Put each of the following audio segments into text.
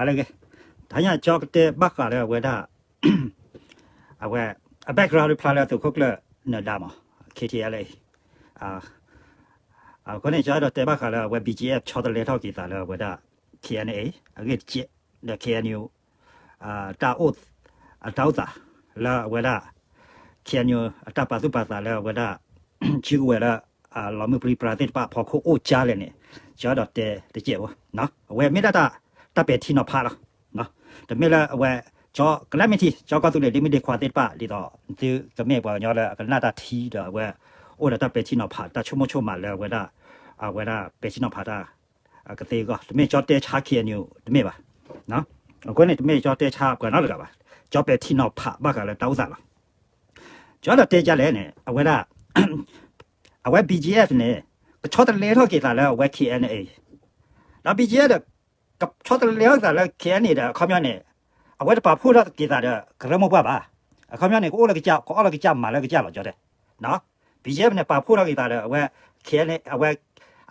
လၢဂ့ၤ, တဟါညါကၠီကတဲဘၣ်ဃးလၢအဝဲဒၣ် အဝဲ အ background ဖျါလၢသုးခိၣ်ကျၢၢ်နၢၤဒါမး K T L A အဃိန့ၣ် ကၠီအဲၣ်ဒိးတဲဘၣ်ဃးလၢအဝဲ B G F ဆီတလဲထီၣ်က့ၤသးလၢအဝဲဒၣ် K N A အဂ့ၢ်တစဲး ဒီး K N U တၢ်အိၣ် အတၢ်အိၣ်သးလၢအဝဲဒၣ် K N U အတၢ်ပာ်သူၣ်ပာ်သးလၢအဝဲဒၣ် စုကဝဲၤလၢ လီၤမုၢ်ပြံပြါသ့ၣ်တဖၣ်အဖီခိၣ်အိၣ်ကၠါလဲၣ်န့ၣ် ကၠီအဲၣ်ဒိးတဲတစဲးဖိ, အဝဲမ့ၢ်ဒၣ်တၢ် တၢ်ပဲာ်ထံနီၤဖးလီၤ. တမ့ၢ်လၢအဝဲ ကၠီကလၢမ့ၢ်ထံ ကၠီကီၢ်သူလ့ၤဒ့မုၣ်ဒ့ခွါသ့ၣ်တဖၣ် ဒ်သိးသုကမ့ၢ်ပှၤကညီလၢအကနၣ်တၢ်ထံဒီးအဝဲ အိၣ်ဒီးတၢ်ပဲာ်ထံနီၤဖး တၢ်ဆိကမိၣ်ဆိကမးလၢအဝဲဒၣ် အဝဲဒၣ်ပဲာ်ထံနီၤဖးတၢ် ကသ့အဂီၢ် တမ့ၢ်ကၠီတဲဆါ K N U တမ့ၢ်ဘၣ်. အဃိန့ၣ် တမ့ၢ်ကၠီတဲဆါပှၤနီတဂၤဘၣ်. ကၠီပဲာ်ထံနီၤဖးဘၣ်ဃးလၢတၢ်အိၣ်သးလီၤ. ကၠီအဲၣ်ဒိးတဲဒ်လဲၣ်န့ၣ် အဝဲဒၣ် အဝဲ B G F န့ၣ် ကဆီတလဲထီၣ်က့ၤသးလၢအဝဲ K N A ဒီး B G F ဒီး ကဆီတလဲထီၣ်က့ၤသးလၢ K N A ဒီး အခီပညီန့ၣ် အဝဲတပာ်ဖှိၣ်ထီၣ်က့ၤသးဒီး ကရၢမိၢ်ပှၢ်ဘၣ်. အခီပညီန့ၣ် ကအိၣ်လၢကစၢ် ကအီၣ်လၢကစၢ်မၤလၢကစၢ်လီၤ ကၠီတဲ. B G F န့ၣ် ပာ်ဖှိၣ်ထီၣ်က့ၤသးဒီး အဝဲ K N A အဝဲ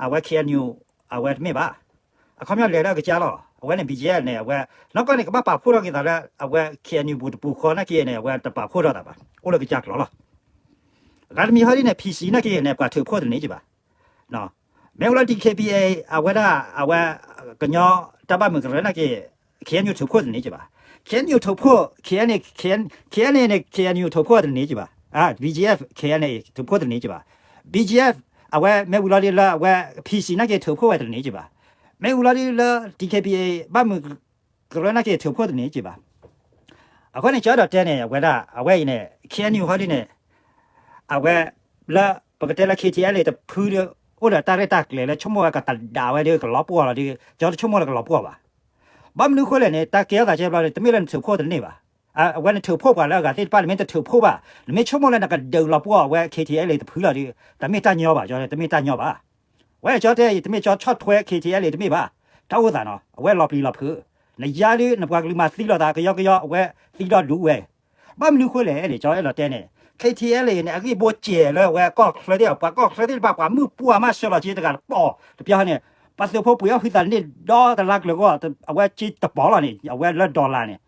အဝဲ K N U အဝဲတမ့ၢ်ဘၣ်. အခီပညီလဲၤလၢအကစၢ်လီၤ. အဝဲန့ၣ် B G F န့ၣ် အဝဲ နီၢ်ကီၢ်န့ၣ် ကဘၣ်ပာ်ဖှိၣ်ထီၣ်က့ၤသးလၢ အဝဲ K N U ပူၤတပူၤဃီနာ်က့န့ၣ် အဝဲတပာ်ဖှိၣ်ထီၣ်သးဘၣ်. အိၣ်လၢကစၢ်ကျိၤလီၤ. အဂၤတမံၤဟီဒ်န့ၣ် P C နာ်က့န့ၣ် ပှၤထုးဖှိၣ်တန့ၢ်က့ၤဘၣ်. မ့ၢ်အိၣ်လၢ D K B A အဝဲဒၣ် အဝဲ ကညီတၢ်ဘၣ်မုာ်ကရၢနာ်က့ K N U ထုးဖှိၣ်တန့ၢ်က့ၤဘၣ်. K N U ထုးဖှိၣ် K N A K N A န့ၣ် K N U ထုးဖှိၣ်တန့ၢ်က့ၤဘၣ်. B G F K N A ထုးဖှိၣ်တန့ၢ်က့ၤဘၣ်. B G F အဝဲမ့ၢ်ဝံၤလီၤဒ်လၢအဝဲ P C နာ်က့ထုးဖှိၣ်ဝဲတန့ၢ်က့ၤဘၣ်. မ့ၢ်ဝံၤလီၤဒ်လၢ D K B A ဘၣ်မုာ်ကရၢနာ်က့ထုးဖှိၣ်တန့ၢ်က့ၤဘၣ်. အဃိန့ၣ် ကၠီအဲၣ်ဒိးတဲန့ၣ် အဝဲဒၣ် အဝဲအံၤန့ၣ် K N U ဟီဒ်န့ၣ် အဝဲ လၢ ပကတဲလၢ K T L A တဖုဒီး အိၣ်ဒီးတၢ်ရဲၣ်တၢ်ကျဲၤလၢဆိကမိၣ်ဝဲကတဒးဝဲဒီးကလီၤပှီၢ်လီၤဒီး ကၠီတဆိကမိၣ်လၢကလီၤပှီၢ်ဘၣ်. ဘၣ်မနုၤဃိလဲၣ်န့ၣ် တၢ်ကဲထီၣ်သးကဲဘျီန့ၣ် တမ့ၢ်လၢနထုးဖှိၣ်တန့ၢ်ဘၣ်. အဝဲနထုးဖှိၣ်ပှၤလၢအဂၤသ့ၣ်တဖၣ် နမ့ၢ်တထုးဖှိၣ်ဘၣ် နမ့ၢ်ဆိကမိၣ်လၢနကဒုးလီၤပှီၢ်အဝဲ K T L A တဖုလီၤဒီး တမ့ၢ်တၢ်ညီဘၣ် ကၠီ တမ့ၢ်တၢ်ညီဘၣ်. ဝဲကၠီတဲအံၤ တမ့ၢ်ကၠီဆီၣ်ထွဲ K T L A တမ့ၢ်ဘၣ်. တၢ်အိၣ်သးနီၤ အဝဲလီၤပျံၤလီၤဖုး နယါဒုး နပှၤကလုာ်မၤသံလိာ်သး ကယီကယီ အဝဲသံဒီဒူဝဲ ဘၣ်မနုၤဃိလဲၣ်န့ၣ် ကၠီအဲၣ်ဒိးတဲန့ၣ် K T L A န့ၣ် အဂံၢ်ဘိစဲးလၢအဝဲကီၢ်ချၢသ့ၣ် ပှၤကီၢ်ချၢသ့ၣ်တဖၣ် ပှၤမုၣ်ပှၢ်မးဆှၢလီၤက့တဂၤတပီၢ် တပျီန့ၣ် ပှၤသုးဖိပှ့ၤအီၣ်ဃုသးန့ၣ်ဒီတလါကျၢၤဂီၢ် အဝဲက့တပီၢ်လီၤန့ၣ် အဝဲလၢ dollar န့ၣ်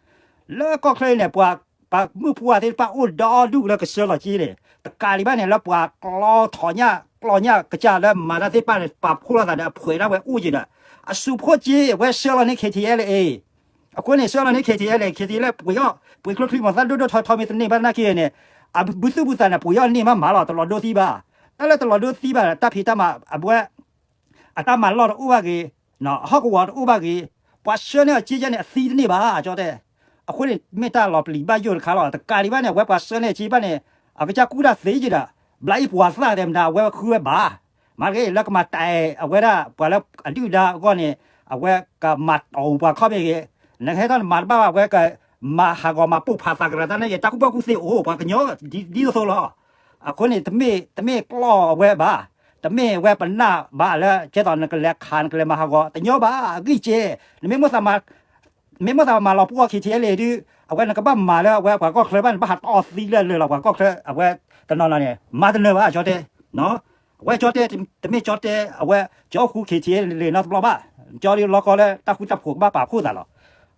လၢကီၢ်ချၢအံၤန့ၣ် ပှၤ ပှၤမုၣ်ပှၢ်သ့ၣ်တဖၣ်အိၣ်ဒီဒူၣ်လၢကဆှၢလီၤက့န့ၣ် တကးဒံးဘၣ်န့ၣ် လၢပှၤကျီထီၣ်ညၣ် ကျီညၣ်ကစၢ်လၢမၤတၢ်သ့ၣ်တဖၣ်န့ၣ် ပာ်ဖှိၣ်လိာ်သးဒီးအဖှဲးဒၣ်ဝဲအိၣ်က့ဒီး အစူးဖှိၣ်က့ အဝဲဆှၢလီၤန့ၢ် K T L A အဃိန့ၣ် ဆှၢလီၤန့ၢ် K T L A K T L A ပှ့ၤအီၣ် ပှ့ၤကျိချံ မၤသးဒိၣ်ဒိၣ်ထီထီမ့ၢ်တန့ၢ်ဘၣ်နာ်က့န့ၣ် အဘုသူၣ်ဘုသးန့ၣ် ပှ့ၤအီၣ်န့ၢ်မးမးလီၤ တလီၤဒိသံဘၣ်. တၢ်လၢတလီၤဒိသံဘၣ် တၢ်ဖံးတၢ်မၤအဝဲ အတၢ်မၤလီၢ်တအိၣ်ဘၣ်ဂ့ၤ, အဟီၣ်ကဝီၤတအိၣ်ဘၣ်ဂ့ၤ, ပှၤဆှၢန့ၢ်အီၤက့ယဲန့ၣ် အသံတန့ၢ်ဘၣ် ကၠီတဲ. အဃိန့ၣ် မ့ၢ်တၢ်လီၤပျံၤဘၣ်ယိၣ်တခါလီၤ. တကးဒံးဘၣ်န့ၣ် အဝဲပှၤဆှၢန့ၢ်အီၤက့ဘၣ်န့ၣ် အကစၢ်ကူၣ်တၢ်သ့က့ဒီး ဘျးအံၤပှၤသၣ်တဲမတၤ အဝဲဃုဝဲဘၣ်. မၤတက့ၢ် လၢကမၤတၢ်အဝဲဒၣ် ပှၤလၢအဒုၣ်ဒါအဂီၢ်န့ၣ် အဝဲကမၤအီၣ်ပှၤခီၣ်ဘ့ၣ်ဂ့ၤ, နကဟဲထီၣ်နမၤတဘၣ်ဘၣ် အဝဲကမၤဟးဂီၤမၤပိာ်ဖးသးကရၤတၢ်န့ၣ် တၢ်ကူၣ်ဘၣ်ကူၣ်သ့အိၣ် ပှၤကညီဒ်သိးသိးလီၤ. အဃိန့ၣ် တမ့ၢ်ကျီၢ်အဝဲဘၣ်, တမ့ၢ်အဝဲပနၢ်ဘၣ်လၢ ကဲသိးနကလဲၤခးနကလဲၤမၤဟးဂီၤ တညီဘၣ် အဂံၢ်စ့, နမ့ၢ်မိၣ်သးမၤ မ့ၢ်မိၣ်သးမၤလီၤပှီၢ် K T L A ဒုး အဝဲနကဘၣ်မၤလၢအဝဲပှၤကီၢ်ချၢဘၣ် နဘၣ်ဟးတီၢ်သံလၢလၢာ်လီၤ ပှၤကီၢ်ချၢ အဝဲတနီၤနီၤန့ၣ် မၤတနၢၤဘၣ် ကၠီတဲ. အဝဲကၠီတဲ တမ့ၢ်ကၠီတဲ အဝဲကၠီဃူ K T L A နီတဘျီဘၣ်, ကၠီဒုးလီၤကီလၢတၢ်ဃူတၢ်ဖိးကဘၣ်ပာ်ဖှိၣ်သးလီၤ.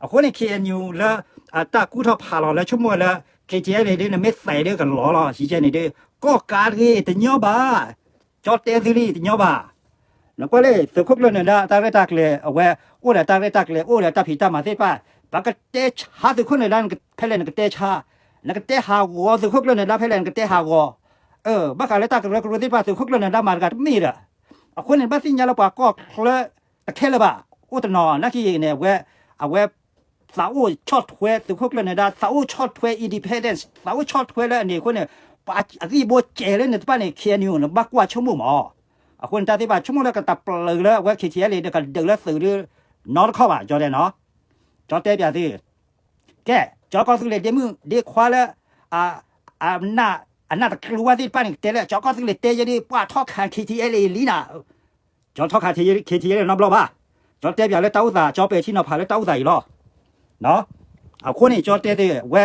အဃိန့ၣ် K N U လၢ အတၢ်ကူၣ်ထီၣ်ဖးလီၤလၢဆိကမိၣ်ဝဲလၢ K T L A ဒုး နမ့ၢ်သဲးဒုးကလီၤလီၤ ဟံးကဲန့ၣ်ဒုး ကီၢ်ကးတဂ့ၤ တညီဘၣ်. ကၠီတဲသုလံ တညီဘၣ်. နကွၢ်လၢ သုးခိၣ်ကျၢၢ်နၢၤဒါတၢ်ရဲၣ်တၢ်ကျဲၤ အဝဲ အိၣ်ဒီးတၢ်ရဲၣ်တၢ်ကျဲၤ အိၣ်ဒီးတၢ်ဖံးတၢ်မၤသ့ၣ်တဖၣ် ပကတဲဆါသုးခိၣ်နၢၤဒါဖဲလဲၣ်နကတဲဆါ, နကတဲဟးဂီၤသုးခိၣ်ကျၢၢ်နၢၤဒါဖဲလဲၣ်နကတဲဟးဂီၤ. ဘၣ်ဃးလၢတၢ်ကရၢကရိသ့ၣ်တဖၣ် သုးခိၣ်ကျၢၢ်နၢၤဒါမၤတဂၤတမ့ၢ်ဒီး အဃိန့ၣ် ဘၣ်သ့ၣ်ညါလၢပှၤကီၢ်ချၢတခဲလၢာ်ဘၣ်, အိၣ်တနီၤနာ်က့န့ၣ် အဝဲ အဝဲ သးအိၣ်ဆီၣ်ထွဲသုးခိၣ်ကျၢၢ်နၢၤဒါ သးအိၣ်ဆီၣ်ထွဲ independence သးအိၣ်ဆီၣ်ထွဲလၢအန့ၣ်အဃိန့ၣ် ပှၤအဂံၢ်ဘိစဲးလၢန့ၣ်တဖၣ်န့ၣ် K N U နဘၣ်ကွၢ်ဆိကမိၣ်မး. အဃိန့ၣ် တၢ်သ့ၣ်တဖၣ်ဆိကမိၣ်လၢကတၢ်ပျုၤလၢအဝဲ K T L A ဒီးကဒုးလၢသုးဒုး နီတခီဘၣ် ကၠီတဲနီၤ. ကၠီတဲပၠးသု ကဲ ကၠီကီၢ်သူလ့ၤဒ့မုၣ်ဒ့ခွါလၢ အ အနၢ်တကျိၤဝဲသ့ၣ်တဖၣ်န့ၣ် ကတဲလၢ ကၠီကီၢ်သူလ့ၤတဲယဲဒုး ပှၤထီၣ်ခး K T L A လံနၤ, ကၠီထီၣ်ခး K T L A နီတဘျီဘၣ်. ကၠီတဲပၠးလၢတၢ်အိၣ်သး ကၠီပဲာ်ထံနီၤဖးလၢတၢ်အိၣ်သးအံၤလီၤ. အဃိန့ၣ် ကၠီတဲသ့ဝဲ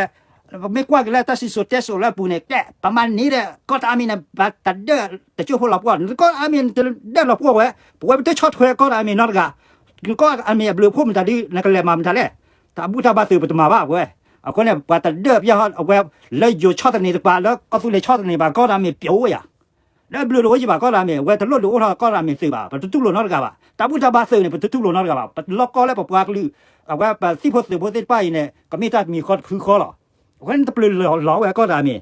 မ့ၢ်ကွၢ်က့ၤလၢတၢ်စံၣ်စိၤတဲစိၤလၢအပူၤန့ၣ် ကဲ ပမၤန့ၢ်ဒီး ကီၢ်တၢ်အါမံၤန့ၣ် ဘၣ်တဒၢတကၠိၢ်ဖိလီၤပှီၢ်, ကီၢ်တၢ်အါမံၤတဒၢလီၤပှီၢ်ဝဲ, ပဝဲပတဆီၣ်ထွဲကီၢ်တၢ်အါမံၤနီတဂၤ, ကီၢ်အမံၤအဘျုးအဖှိၣ်မတၤဒု နကလဲၤမၤမတၤလဲၣ်. တၢ်ဘူၣ်တၢ်ဘါသုးပတမၤဘၣ်ဝဲ. အဃိန့ၣ် ပှၤတဒၢးပျၢ်အဝဲ လၢယိၤဆီၣ်သနံးတကပၤ လၢကီၢ်သူလ့ၤဆီၣ်သနံးဘၣ်ကီၢ်တၢ်မံၤပျိယၤ လၢဘျုးတအိၣ်ယံၤဘၣ်ကီၢ်တၢ်မံၤ အဝဲတလိၣ်ဒုးအိၣ်ထီၣ်ကီၢ်တၢ်မံၤသုးဘၣ် ပတတူၢ်လိာ်နီတဂၤဘၣ်. တၢ်ဘူၣ်တၢ်ဘါသုးန့ၣ် ပတတူၢ်လိာ်နီတဂၤဘၣ်. ပလီၢ်ကီလၢပပှၤကလုာ် အဝဲပသံၣ်ဖိသုးဖိသ့ၣ်တဖၣ်အံၤန့ၣ် ကမ့ၢ်တၢ်မံၤဃီတဖုဃီလီၤ. အဃိန့ၣ် တပျုာ်လီၤဝဲကီၢ်တၢ်မံၤ.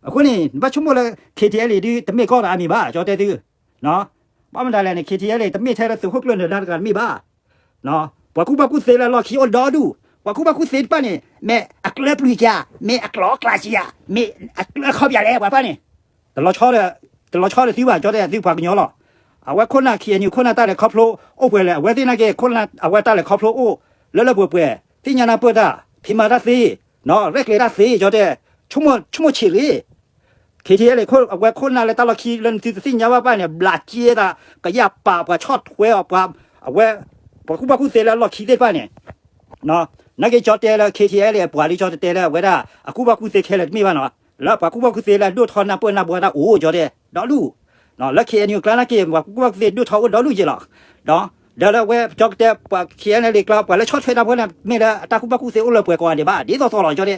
အဃိန့ၣ် နဘၣ်ဆိကမိၣ်လၢ KTLA ဒု တမ့ၢ်ကီၢ်တၢ်မံၤဘၣ် ကၠီတဲသု ဘၣ်မတၤလဲၣ်န့ၣ် KTLA တမ့ၢ်ထဲလၢသုးခိၣ်ကျၢၢ်နၢၤဒါတဂၤတမ့ၢ်ဘၣ်. ပှၤကူၣ်ဘၣ်ကူၣ်သ့လၢလီၢ်ခံအိၣ်ဒီဒူၣ်, ပှၤကူၣ်ဘၣ်ကူၣ်သ့တဖၣ်န့ၣ် မ့ၢ်အကျၢၤပျုၤကဧါ, မ့ၢ်အကျီကျးကဧါ, မ့ၢ်အကျၢၤခီပယၤလဲၣ် ပှၤတဖၣ်န့ၣ်, တလီၤဆီဒီး, တလီၤဆီဒီးသုဘၣ် ကၠီတဲသုပှၤကညီလီၤ. အဝဲခိၣ်နၢ် KNU ခိၣ်နၢ်တၢ်လဲၤခီဖျိအိၣ်ပှဲၤလဲၣ်, အဝဲသ့ၣ်နာ်က့ ခိၣ်နၢ်အဝဲတၢ်လဲၤခီဖျိအိၣ် လၢလၢပှဲၤပှဲၤ, သ့ၣ်ညါနၢ်ပၢၢ်တၢ်, ဖံးမၤတၢ်သ့, ရဲၣ်ကျဲၤတၢ်သ့ ကၠီတဲ, ဆိကမိၣ်ဆံးရ့ၣ် KTLA အဝဲခိၣ်နၢ်လၢတၢ်လီၢ်ခံလၢနသုတသ့ၣ်ညါဘၣ်ဘၣ်န့ၣ် ဘျးက့သး ကယၢ်ပာ်ပှၤဆီၣ်ထွဲအီၤပှၤ, အဝဲ, ပှၤကူၣ်ဘၣ်ကူၣ်သ့လၢအလီၢ်ခံသ့ၣ်တဖၣ်န့ၣ်, နာ်က့ကၠီတဲလၢ KTLA အပှၤဒ်ကၠီတတဲလၢအဝဲဒၣ် အကူၣ်ဘၣ်ကူၣ်သ့ခဲလၢာ်တမ့ၢ်ဘၣ်နီၤ, လၢပှၤကူၣ်ဘၣ်ကူၣ်သ့လၢအဒိၣ်ထီၣ်နၢ်ပၢၢ်နၢ်ဘှါတၢ်အိၣ်ကၠီတဲ, ဒီဒူၣ် လၢ KNU ကျါနာ်က့ ပှၤကူၣ်ဘၣ်ကူၣ်သ့ဒိၣ်ထီၣ်အိၣ်ဒီဒူၣ်က့လီၤ. ဒီးလၢအဝဲကၠီကတဲပှၤ KNLA ကျါ ပှၤလၢဆီၣ်ထွဲနၢ်ပၢၢ်န့ၣ် မ့ၢ်လၢအတၢ်ကူၣ်ဘၣ်ကူၣ်သ့အိၣ်လၢပှဲၤကိးဂၤဒဲးဘၣ် ဒ်သိးသိးလီၤကၠီတဲ.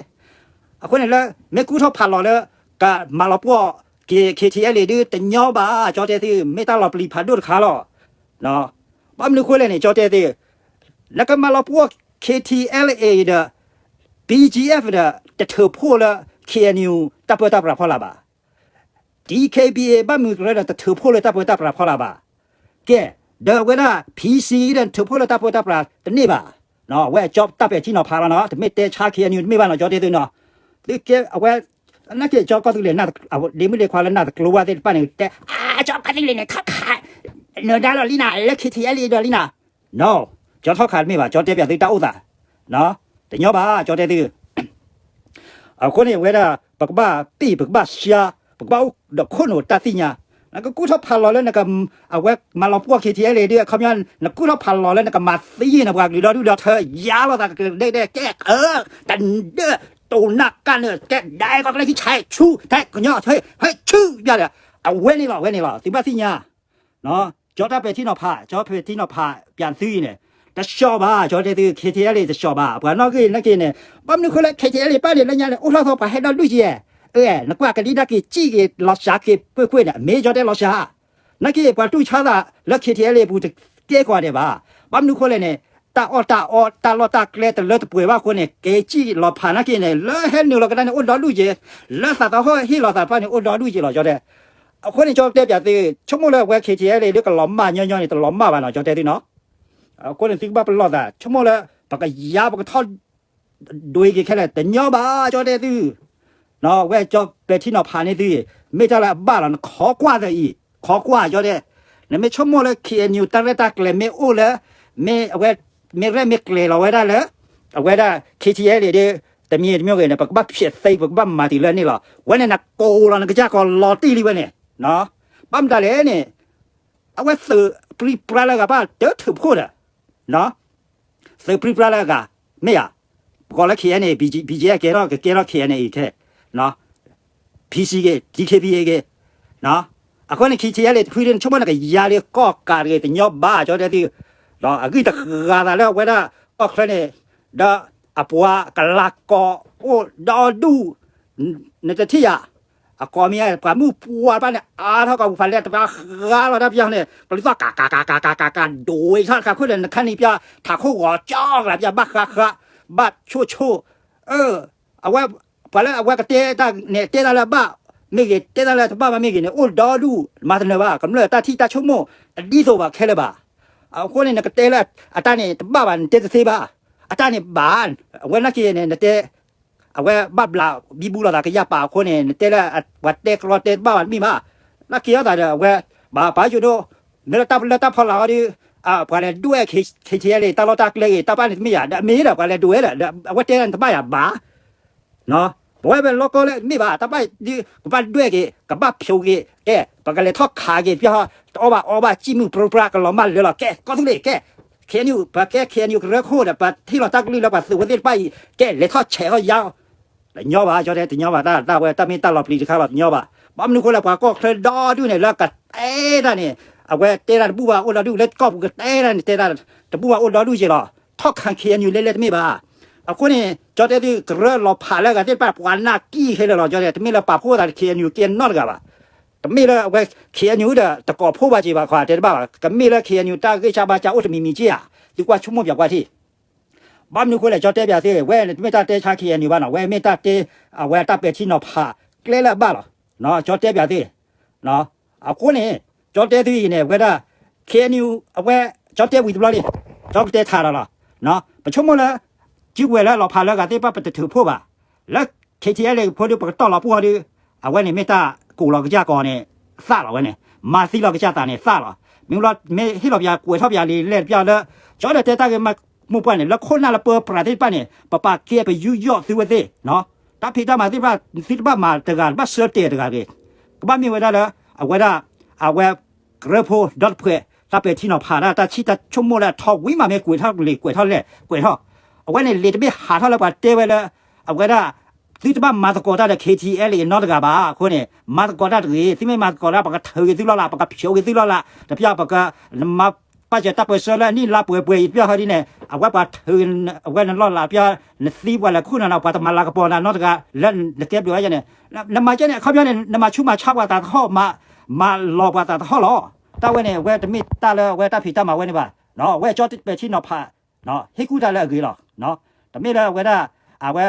အဃိန့ၣ်လၢ မ့ၢ်ကူၣ်ထီၣ်ဖးလီၤလၢ ကမၤလီၤပှီၢ်က့ၤ KTLA ဒုးတညီဘၣ် ကၠီတဲသု မ့ၢ်တၢ်လီၤပျံၤဖးဒိၣ်တခါလီၤ. ဘၣ်မနုၤဃိလဲၣ်န့ၣ် ကၠီတဲသု, နကမၤလီၤပှီၢ် KTLA ဒီး BGF ဒီး တထုးဖှိၣ်လၢ KNU တၢ်ပၢတၢ်ပြးဖီလာ်ဘၣ်. DKBA ဘၣ်မုၢ်ကရၢဒီးတထုးဖှိၣ်လၢတၢ်ပၢတၢ်ပြးဖီလာ်ဘၣ်. ကဲ, ဒီးအဝဲဒၣ် PC ဒီးထုးဖှိၣ်လၢတၢ်ပၢတၢ်ပြးတန့ၢ်ဘၣ်. အဝဲကၠီတၢ်ပဲာ်ထံနီၤဖးလီၤနီၤ, တမ့ၢ်တဲဆါ KNU တမ့ၢ်ဘၣ်နီၤ ကၠီတဲသုနီၤ. သုကဲအဝဲ, နာ်က့ကၠီကီၢ်သူလ့ၤ ဒ့မုၣ်ဒ့ခွါလၢနၢ်တကျိဘၣ်သ့ၣ်တဖၣ်န့ၣ် တဲ, အၢ ကၠီကီၢ်သူလ့ၤန့ၣ် ခီၣ်ခး နၢၤဒါလီၤလံနၤ လၢ KTLA ဒီးလံနၤ. နီၤ, ကၠီထီၣ်ခးတမ့ၢ်ဘၣ်, ကၠီတဲပၠးသုတၢ်အိၣ်သး, တညီဘၣ် ကၠီတဲသု အဃိန့ၣ် အဝဲဒၣ် ပကဘၣ်ပ့ၢ် ပကဘၣ်ရှါ, ပကဘၣ်အိၣ်ဒီးခိၣ်နူာ်တၢ်သ့ၣ်ညါ, နကကူၣ်ထီၣ်ဖးလီၤလၢနက, အဝဲမၤလီၤပှီၢ် KTLA ဒုး အခီပညီ နကူၣ်ထီၣ်ဖးလီၤလၢနကမၤသံနပှၤကလုာ်ဒီဒူၣ်ဒီထၢ ယါလိာ်သးကဒဲကဒဲ ကဲ, တဒၢး, တိၢ်နၢ်ကၢ်နၢ် ကဲဒဲကီၢ်ကျဲခံဆဲးဆူ ထဲကညီဆဲး ဟဲဆူ ပၠးဒီး, အဝဲန့ၣ်လီၤ အဝဲန့ၣ်လီၤ သုဘၣ်သ့ၣ်ညါ ကၠီတၢ်ပဲာ်ထံနီၤဖး, ကၠီပဲာ်ထံနီၤဖးပၠးသုအံၤန့ၣ်, တသျီဘၣ် ကၠီတဲသု KTLA တသျီဘၣ်, ပှၤနီၣ်ဂံၢ်နာ်က့န့ၣ်, ဘၣ်မနုၤဃိလၢ KTLA ပၣ်န့ၣ် လၢညါန့ၣ် အိၣ်ထီၣ်သီပှၤဟဲဒီဒူၣ်က့, အဲ, နကွၢ်ကလံၤဒၣ်က့ၤ စံၣ်က့ၤလီၤစှၤက့ၤကွ့ၢ်ကွ့ၢ်န့ၣ် အမ့ၢ်ကၠီတဲလီၤစှၤ, နာ်က့ ပှၤတူၢ်ဆါသးလၢ KTLA ပူၤတကဲကိးဂၤဒဲးဘၣ်, ဘၣ်မနုၤဃိလဲၣ်န့ၣ်, တၢ်အီၣ်တၢ်အီ တၢ်လီၢ်တၢ်ကျဲတလၢတပှဲၤဘၣ်အဃိန့ၣ် ကဲစံၣ်လီၤဖးနာ်က့န့ၣ် လၢဟဲနုာ်လီၤကဒါန့ၣ် အိၣ်ဒီဒူၣ်က့, လၢသးသဟီၣ်ဟ့ၣ်လီၤသးတဖၣ်န့ၣ် အိၣ်ဒီဒူၣ်က့လီၤ ကၠီတဲ အဃိန့ၣ် ကၠီတဲပၠးသု, ဆိကမိၣ်လၢအဝဲ KTLA ဒုးကလီၤမၢ်ညီညီန့ၣ် တလီၤမၢ်ဘၣ်နီၤ ကၠီတဲသုနီၤ, အဃိန့ၣ်သုကဘၣ်ပလီၢ်သး ဆိကမိၣ်လၢ ပကယါပကထီၣ် ဒွဲက့ၤခဲလၢာ် တညီဘၣ် ကၠီတဲသု, ဝဲကၠီပဲာ်ထံနီၤဖးန့ၢ်သု, မ့ၢ်တၢ်လၢအဘၣ်လီၤ နခိးကွၢ်သးအံၤ, ခိးကွၢ် ကၠီတဲ, နမ့ၢ်ဆိကမိၣ်လၢ KNU တၢ်ရဲၣ်တၢ်ကျဲၤမ့ၢ်အိၣ်လၢ, မ့ၢ်အဝဲ, မ့ၢ်ရဲၣ်မ့ၢ်ကျဲၤလီၤဝဲဒၣ်လၢ, အဝဲဒၣ် KTLA ဒုး, တမံၤတမံၤဂ့ၤန့ၣ် ပကဘၣ်ဖျဲးသ့ ပကဘၣ်မၤတံၢ်လၢန့ၣ်လီၤ, ဝဲန့ၣ်နကိးလီၤနကစၢ်ကီးလီၤတံၢ်လံဝဲန့ၣ်, ဘၣ်မတၤလဲၣ်န့ၣ် အဝဲသုးပြံပြါလၢအဂၤဘၣ်တထုးဖှိၣ်ဒီး, သုးပြံပြါလၢအဂၤ, မ့ၢ်ဧါ, ပကိးလၢ KNA, BGF ကဲထီၣ် ကကဲထီၣ် KNA ခဲ, PC ဂ့ၤ DKBA ဂ့ၤ, အဃိန့ၣ် KTLA တဖုဒၣ်န့ၣ် ဆိကမိၣ်န့ၣ် ကယါလံကီၢ်ကးတဂ့ၤ တညီဘၣ် ကၠီတဲသု, အဂံၢ်တဂၤသးလၢအဝဲဒၣ် ကီၢ်ချၢန့ၣ်, ဒီးအပှၤကလၤကီအိၣ်ဒီဒူၣ်, နတထံၣ်ယၤ အကိးမံၤ ပှၤမုၣ်ပှၢ်တဖၣ်န့ၣ် အါထီၣ်ကီၢ်ပူၤဖးလဲၣ် တပှၤဃါလီၤတၢ်ပယီၤန့ၣ် ကလုၢ်သီၣ်ကးကးကးကးကးကးကး ဒိးဝဲထီၣ်တခါခိၣ်ဒီး နခါနံၤပျီ ထးခိၣ်ဂီၤကၠီကလးပျီ ဘၣ်ဃးဃး ဘၣ်ဆိၣ်ဆိၣ်, အဝဲ, ပှၤလၢအဝဲကတဲတၢ်န့ၣ် တဲတၢ်လၢအဘၣ်မ့ၢ်ဂ့ၤ တဲတၢ်လၢတဘၣ်ဘၣ်မ့ၢ်ဂ့ၤန့ၣ် အိၣ်ဒီဒူၣ် မၤတနၢၤဘၣ် ကမျၢၢ်တၢ်ထံၣ်တၢ်ဆိကမိၣ် တဒ်သိးဘၣ်ခဲလၢာ်ဘၣ်. အဃိန့ၣ် နကတဲလၢအတၢ်န့ၣ်တဘၣ်ဘၣ် နတဲတသ့ဘၣ်. အတၢ်န့ၣ်ဘၣ်, အဝဲနာ်က့န့ၣ် နတဲ အဝဲဘၣ်ဘျးဘံဘူလိာ်သးကယၢ်ပာ်အဃိန့ၣ် နတဲလၢပှၤတဲကရီတဲတဘၣ်ဘၣ်တမ့ၢ်ဘၣ်. နာ်က့အသးဒီး အဝဲ ဘၣ်ပာ်ယိၣ်ဒိၣ် မ့ၢ်လၢတၢ်ပလၢတၢ်ဖီလာ်အီၤဒီး ပှၤလဲၤဒွဲၣ် KTLA တၢ်လီၢ်တၢ်ကျဲဂ့ၤ တၢ်ဘၣ်န့ၣ်တမ့ၢ်ယၤ ဒီးအမ့ၢ်ဒီးပှၤလဲၤဒွဲၣ်ဒီး အဝဲတဲလၢနတဘၣ်ယၤဘၣ်. ပဝဲပလီၢ်ကီၢ်လၢမ့ၢ်ဘၣ် တၢ်ဘၣ်ဒုး ကဘၣ်ဒွဲၣ်က့ၤ ကဘၣ်ဖျိးက့ၤ ကဲ ပကလဲၤထီၣ်ခးက့ၤ ပျီ တအီၣ်ဘၣ်အီဘၣ် စံၣ်မုၢ်ပြိပြါ ကလီၤမၢ်လၢာ်လီၤ ကဲ ကီၢ်သူလ့ၤ ကဲ KNU ပကဲ KNU ကရၢခိၣ်ဒီး ပထံၣ်လီၤတၢ်ကလုၢ်လၢပှၤသုးဝဲသ့ၣ်တဖၣ်အံၤ ကဲ လဲၤထီၣ်ဆဲးထီၣ်ယါ တညီဘၣ် ကၠီတဲ တညီဘၣ် တၢ်ဝဲ တၢ်မ့ၢ်တၢ်လီၤပျံၤတခါလီၤ တညီဘၣ်. ဘၣ်မနုၤဃိလၢပှၤကီၢ်ချၢဒီဒူၣ်န့ၣ် လၢကတဲတၢ်န့ၣ် အဝဲတဲဒၣ်တဘူၣ်ဘၣ်အိၣ်ဒီဒူၣ် လၢကီၢ်ပူၤကတဲဒၣ်န့ၣ် တဲဒၣ်တဘူၣ်ဘၣ်အိၣ်ဒီဒူၣ်က့လီၤ. ထီၣ်ခး ခ့ၣ်အဲၣ်ယူၣ် လဲၤလဲၤတမ့ၢ်ဘၣ်. အဃိန့ၣ် ကၠီတဲသုကရၢလီၤဖးလၢအဂၤသ့ၣ်တဖၣ် ပှၤနၢ်ကံၢ်ခဲလၢာ်လီၤ. ကၠီတဲ တမ့ၢ်လၢပာ်ဖှိၣ်သး ခ့ၣ်အဲၣ်ယူၣ် ကဲနီတဂၤဘၣ်. တမ့ၢ်လၢအဝဲ ခ့ၣ်အဲၣ်ယူၣ် ဒီးတကိးဖှိၣ်ဘၣ်က့ၤဘၣ် ခီတဲတဘၣ်ဘၣ်. ကမ့ၢ်လၢ ခ့ၣ်အဲၣ်ယူၣ် တၢ်ဂ့ၢ်စၢ်ဘါစၢ်အိၣ်တမံၤမံၤက့ဧါ. သုကွၢ်ဆိကမိၣ်ပၠးကွၢ်ထံၣ် ဘၣ်မနုၤအဃိလဲၣ် ကၠီတဲပၠးသု ဝဲန့ၣ်တမ့ၢ်တၢ်တဲဆါ ခ့ၣ်အဲၣ်ယူၣ် ဘၣ်နီၤ, ဝဲမ့ၢ်တၢ်တဲ အဝဲတၢ်ပဲာ်ထံနီၤဖး ကျဲလၢအဘၣ်လီၤ. ကၠီတဲပၠးသု အဃိန့ၣ် ကၠီတဲသုအံၤန့ၣ် ဝဲဒၣ် ခ့ၣ်အဲၣ်ယူၣ် အဝဲ ကၠီတဲဝံၤတဘျီလံ, ကၠီကတဲထးဒီးလီၤ. ပဆိကမိၣ်လၢ စုကဝဲၤလၢလီၤဖးလၢအဂၤသ့ၣ်တဖၣ် ပတထုးဖှိၣ်ဘၣ်. လၢ ခ့ၣ်ထံၣ်အဲၣ်လ့ၣ် ဖိဒု ပကတီၢ်လီၤပှီၢ်ဒုး အဝဲန့ၣ်မ့ၢ်တၢ်ကိးလီၤကစၢ်ကီးန့ၣ် သၣ်လီၤဝဲန့ၣ်, မၤသံလီၤကစၢ်သးန့ၣ်သၣ်လီၤ. မ့ၢ်လီၤ မ့ၢ်ဟ့ၣ်လီၤပၠး ကွဲးထီၣ်ပၠးလံလဲၣ်တပျၢ်လၢ ကၠီဒီးတဲတၢ်ဂ့ၢ်မုၢ်ပှၢ်န့ၣ် လၢခိၣ်နၢ်လၢပၢပြးသ့ၣ်တဖၣ်န့ၣ် ပပာ်ကဲပယူးယီၣ်သုဝဲသ့ၣ်, တၢ်ဖံးတၢ်မၤသ့ၣ်တဖၣ် သုတဘၣ်မၤတဂၤ တဘၣ်ဆၢတဲာ်တဂၤတဂ့ၤ. ကဘၣ်မ့ၢ်ဝဲဒၣ်လၢ အဝဲဒၣ် အဝဲ ကရၢဖိဒီတဖှဲး တၢ်ပဲာ်ထံနီၤဖးတၢ် တၢ်ဆံၣ်တၢ်ဆိကမိၣ်လၢအထီဝံၤမး မ့ၢ်ကွဲးထီၣ်လံာ် ကွဲးထီၣ်လဲၣ် ကွဲးထီၣ်, အဝဲန့ၣ် လံာ်တဘ့ၣ်ဟးထီၣ်လၢပှၤတဲဝဲလၢ အဝဲဒၣ် သုတဘၣ်မၤသကိးတၢ်ဒီး ခ့ၣ်ထံၣ်အဲၣ်လ့ၣ် နီတဂၤဘၣ်. အဃိန့ၣ် မၤသကိးတၢ်တဂ့ၤ, သုမ့ၢ်မၤသကိးတၢ် ပကထုးက့ၤသုလီၢ်လၢ်, ပကဖျိးက့ၤသုလီၢ်လၢ်, တပျၢ်ပက မၤပာ်စၢၤတၢ်ပၢၢ်ဆၢလၢနံၣ်လါပှဲၤပှဲၤအံၤ တပျၢ်ဟီဒ်န့ၣ် အဝဲပှၤထုး အဝဲနလီၢ်လၢ် တပျၢ် နသံပှၤလဲၤခူၣ်နၤနီၤ ပှၤတမၤလၤကပီၤနၤနီတဂၤ လၢနကဲဘျုးဘၣ်ယဲန့ၣ် နမၤကဲန့ၣ် အခီပညီန့ၣ် နမၤဆူးမၤဆါပှၤသးသဟီၣ် မၤလီၤပှၤသးသဟီၣ်လီၤ. တၢ်ဝဲန့ၣ် အဝဲတမ့ၢ်တၢ်လၢအဝဲတၢ်ဖံးတၢ်မၤဝဲန့ၣ်ဘၣ်. အဝဲကၠီပဲာ်ထံနီၤဖး ဟ့ၣ်ကူၣ်တၢ်လၢအဂ့ၤလီၤ. တမ့ၢ်လၢအဝဲဒၣ် အဝဲ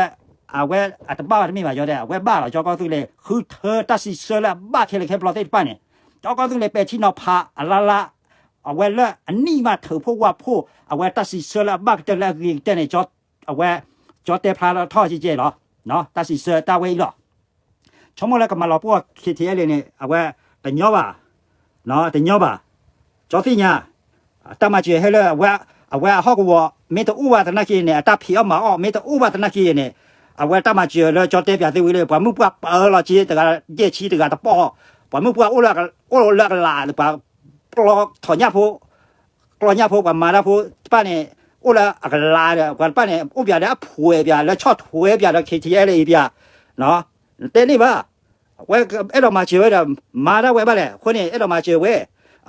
အဝဲအတဘၣ်ဘၣ်တမ့ၢ်ဘၣ် ကၠီတဲ အဝဲဘၣ်လီၤ. ကၠီကီၢ်သူလ့ၤ ဃုထၢတၢ်စံးဆၢလၢအဘၣ်ခဲလၢာ်ခဲဆ့သ့ၣ်တဖၣ်န့ၣ် ကၠီကီၢ်သူလ့ၤပဲာ်ထံနီၤဖးအလါလါ အဝဲလၢအနံၣ်မးထုးဖှိၣ်ဝၣ်ဖှိၣ် အဝဲတၢ်စံးဆၢလၢအဘၣ်ကတၢၢ်လၢအဂ့ၤကတၢၢ်န့ၣ် အဝဲ ကၠီတဲဖျါထီၣ်ကဲကဲလီၤ. တၢ်စံးဆၢတၢ်ဝဲအံၤလီၤ. ဆိကမိၣ်လၢကမၤလီၤပှီၢ် ခ့ၣ်ထံၣ်အဲၣ်လ့ၣ်န့ၣ် အဝဲတညီဘၣ်, တညီဘၣ်. ကၠီသ့ၣ်ညါ တၢ်မၤစၢၤဟဲလၢ အဝဲအဟီၣ်ကဝီၤ မ့ၢ်တအိၣ်ဘၣ်သနာ်က့န့ၣ် အတၢ်ဖံးအီၣ်မၤအီၣ် မ့ၢ်တအိၣ်ဘၣ်သနာ်က့န့ၣ် အဝဲတၢ်မၤစၢၤလၢကၠီတဲပၠးသ့ဝံၤလၢ ပှၤမုၢ်ပှၢ်ပၢလီၤက့တဂၤ ယဲၢ်ဆံတဂၤတပီၢ်, ပှၤမုၢ်ပှၢ်အိၣ်လၢအကလး ပှၤကျီထီၣ်ညၣ်ဖိ ကျီညၣ်ဖိ ပှၤမၤတၢ်ဖိတဖၣ်န့ၣ် အိၣ်လၢအကလးဒီး ပှၤတဖၣ်န့ၣ် အိၣ်ပၠးဒီးအဖှဲးပၠး လၢဆီၣ်ထွဲပၠးဒီး ခ့ၣ်ထံၣ်အဲၣ်လ့ၣ်အံၤပၠး, နတဲန့ၢ်ဘၣ်. ဝဲအဲၣ်ဒိးမၤစၢၤဝဲဒီး မၤတၢ်ဝဲဘၣ်လဲၣ်. အဃိန့ၣ် အဲၣ်ဒိးမၤစၢၤဝဲ,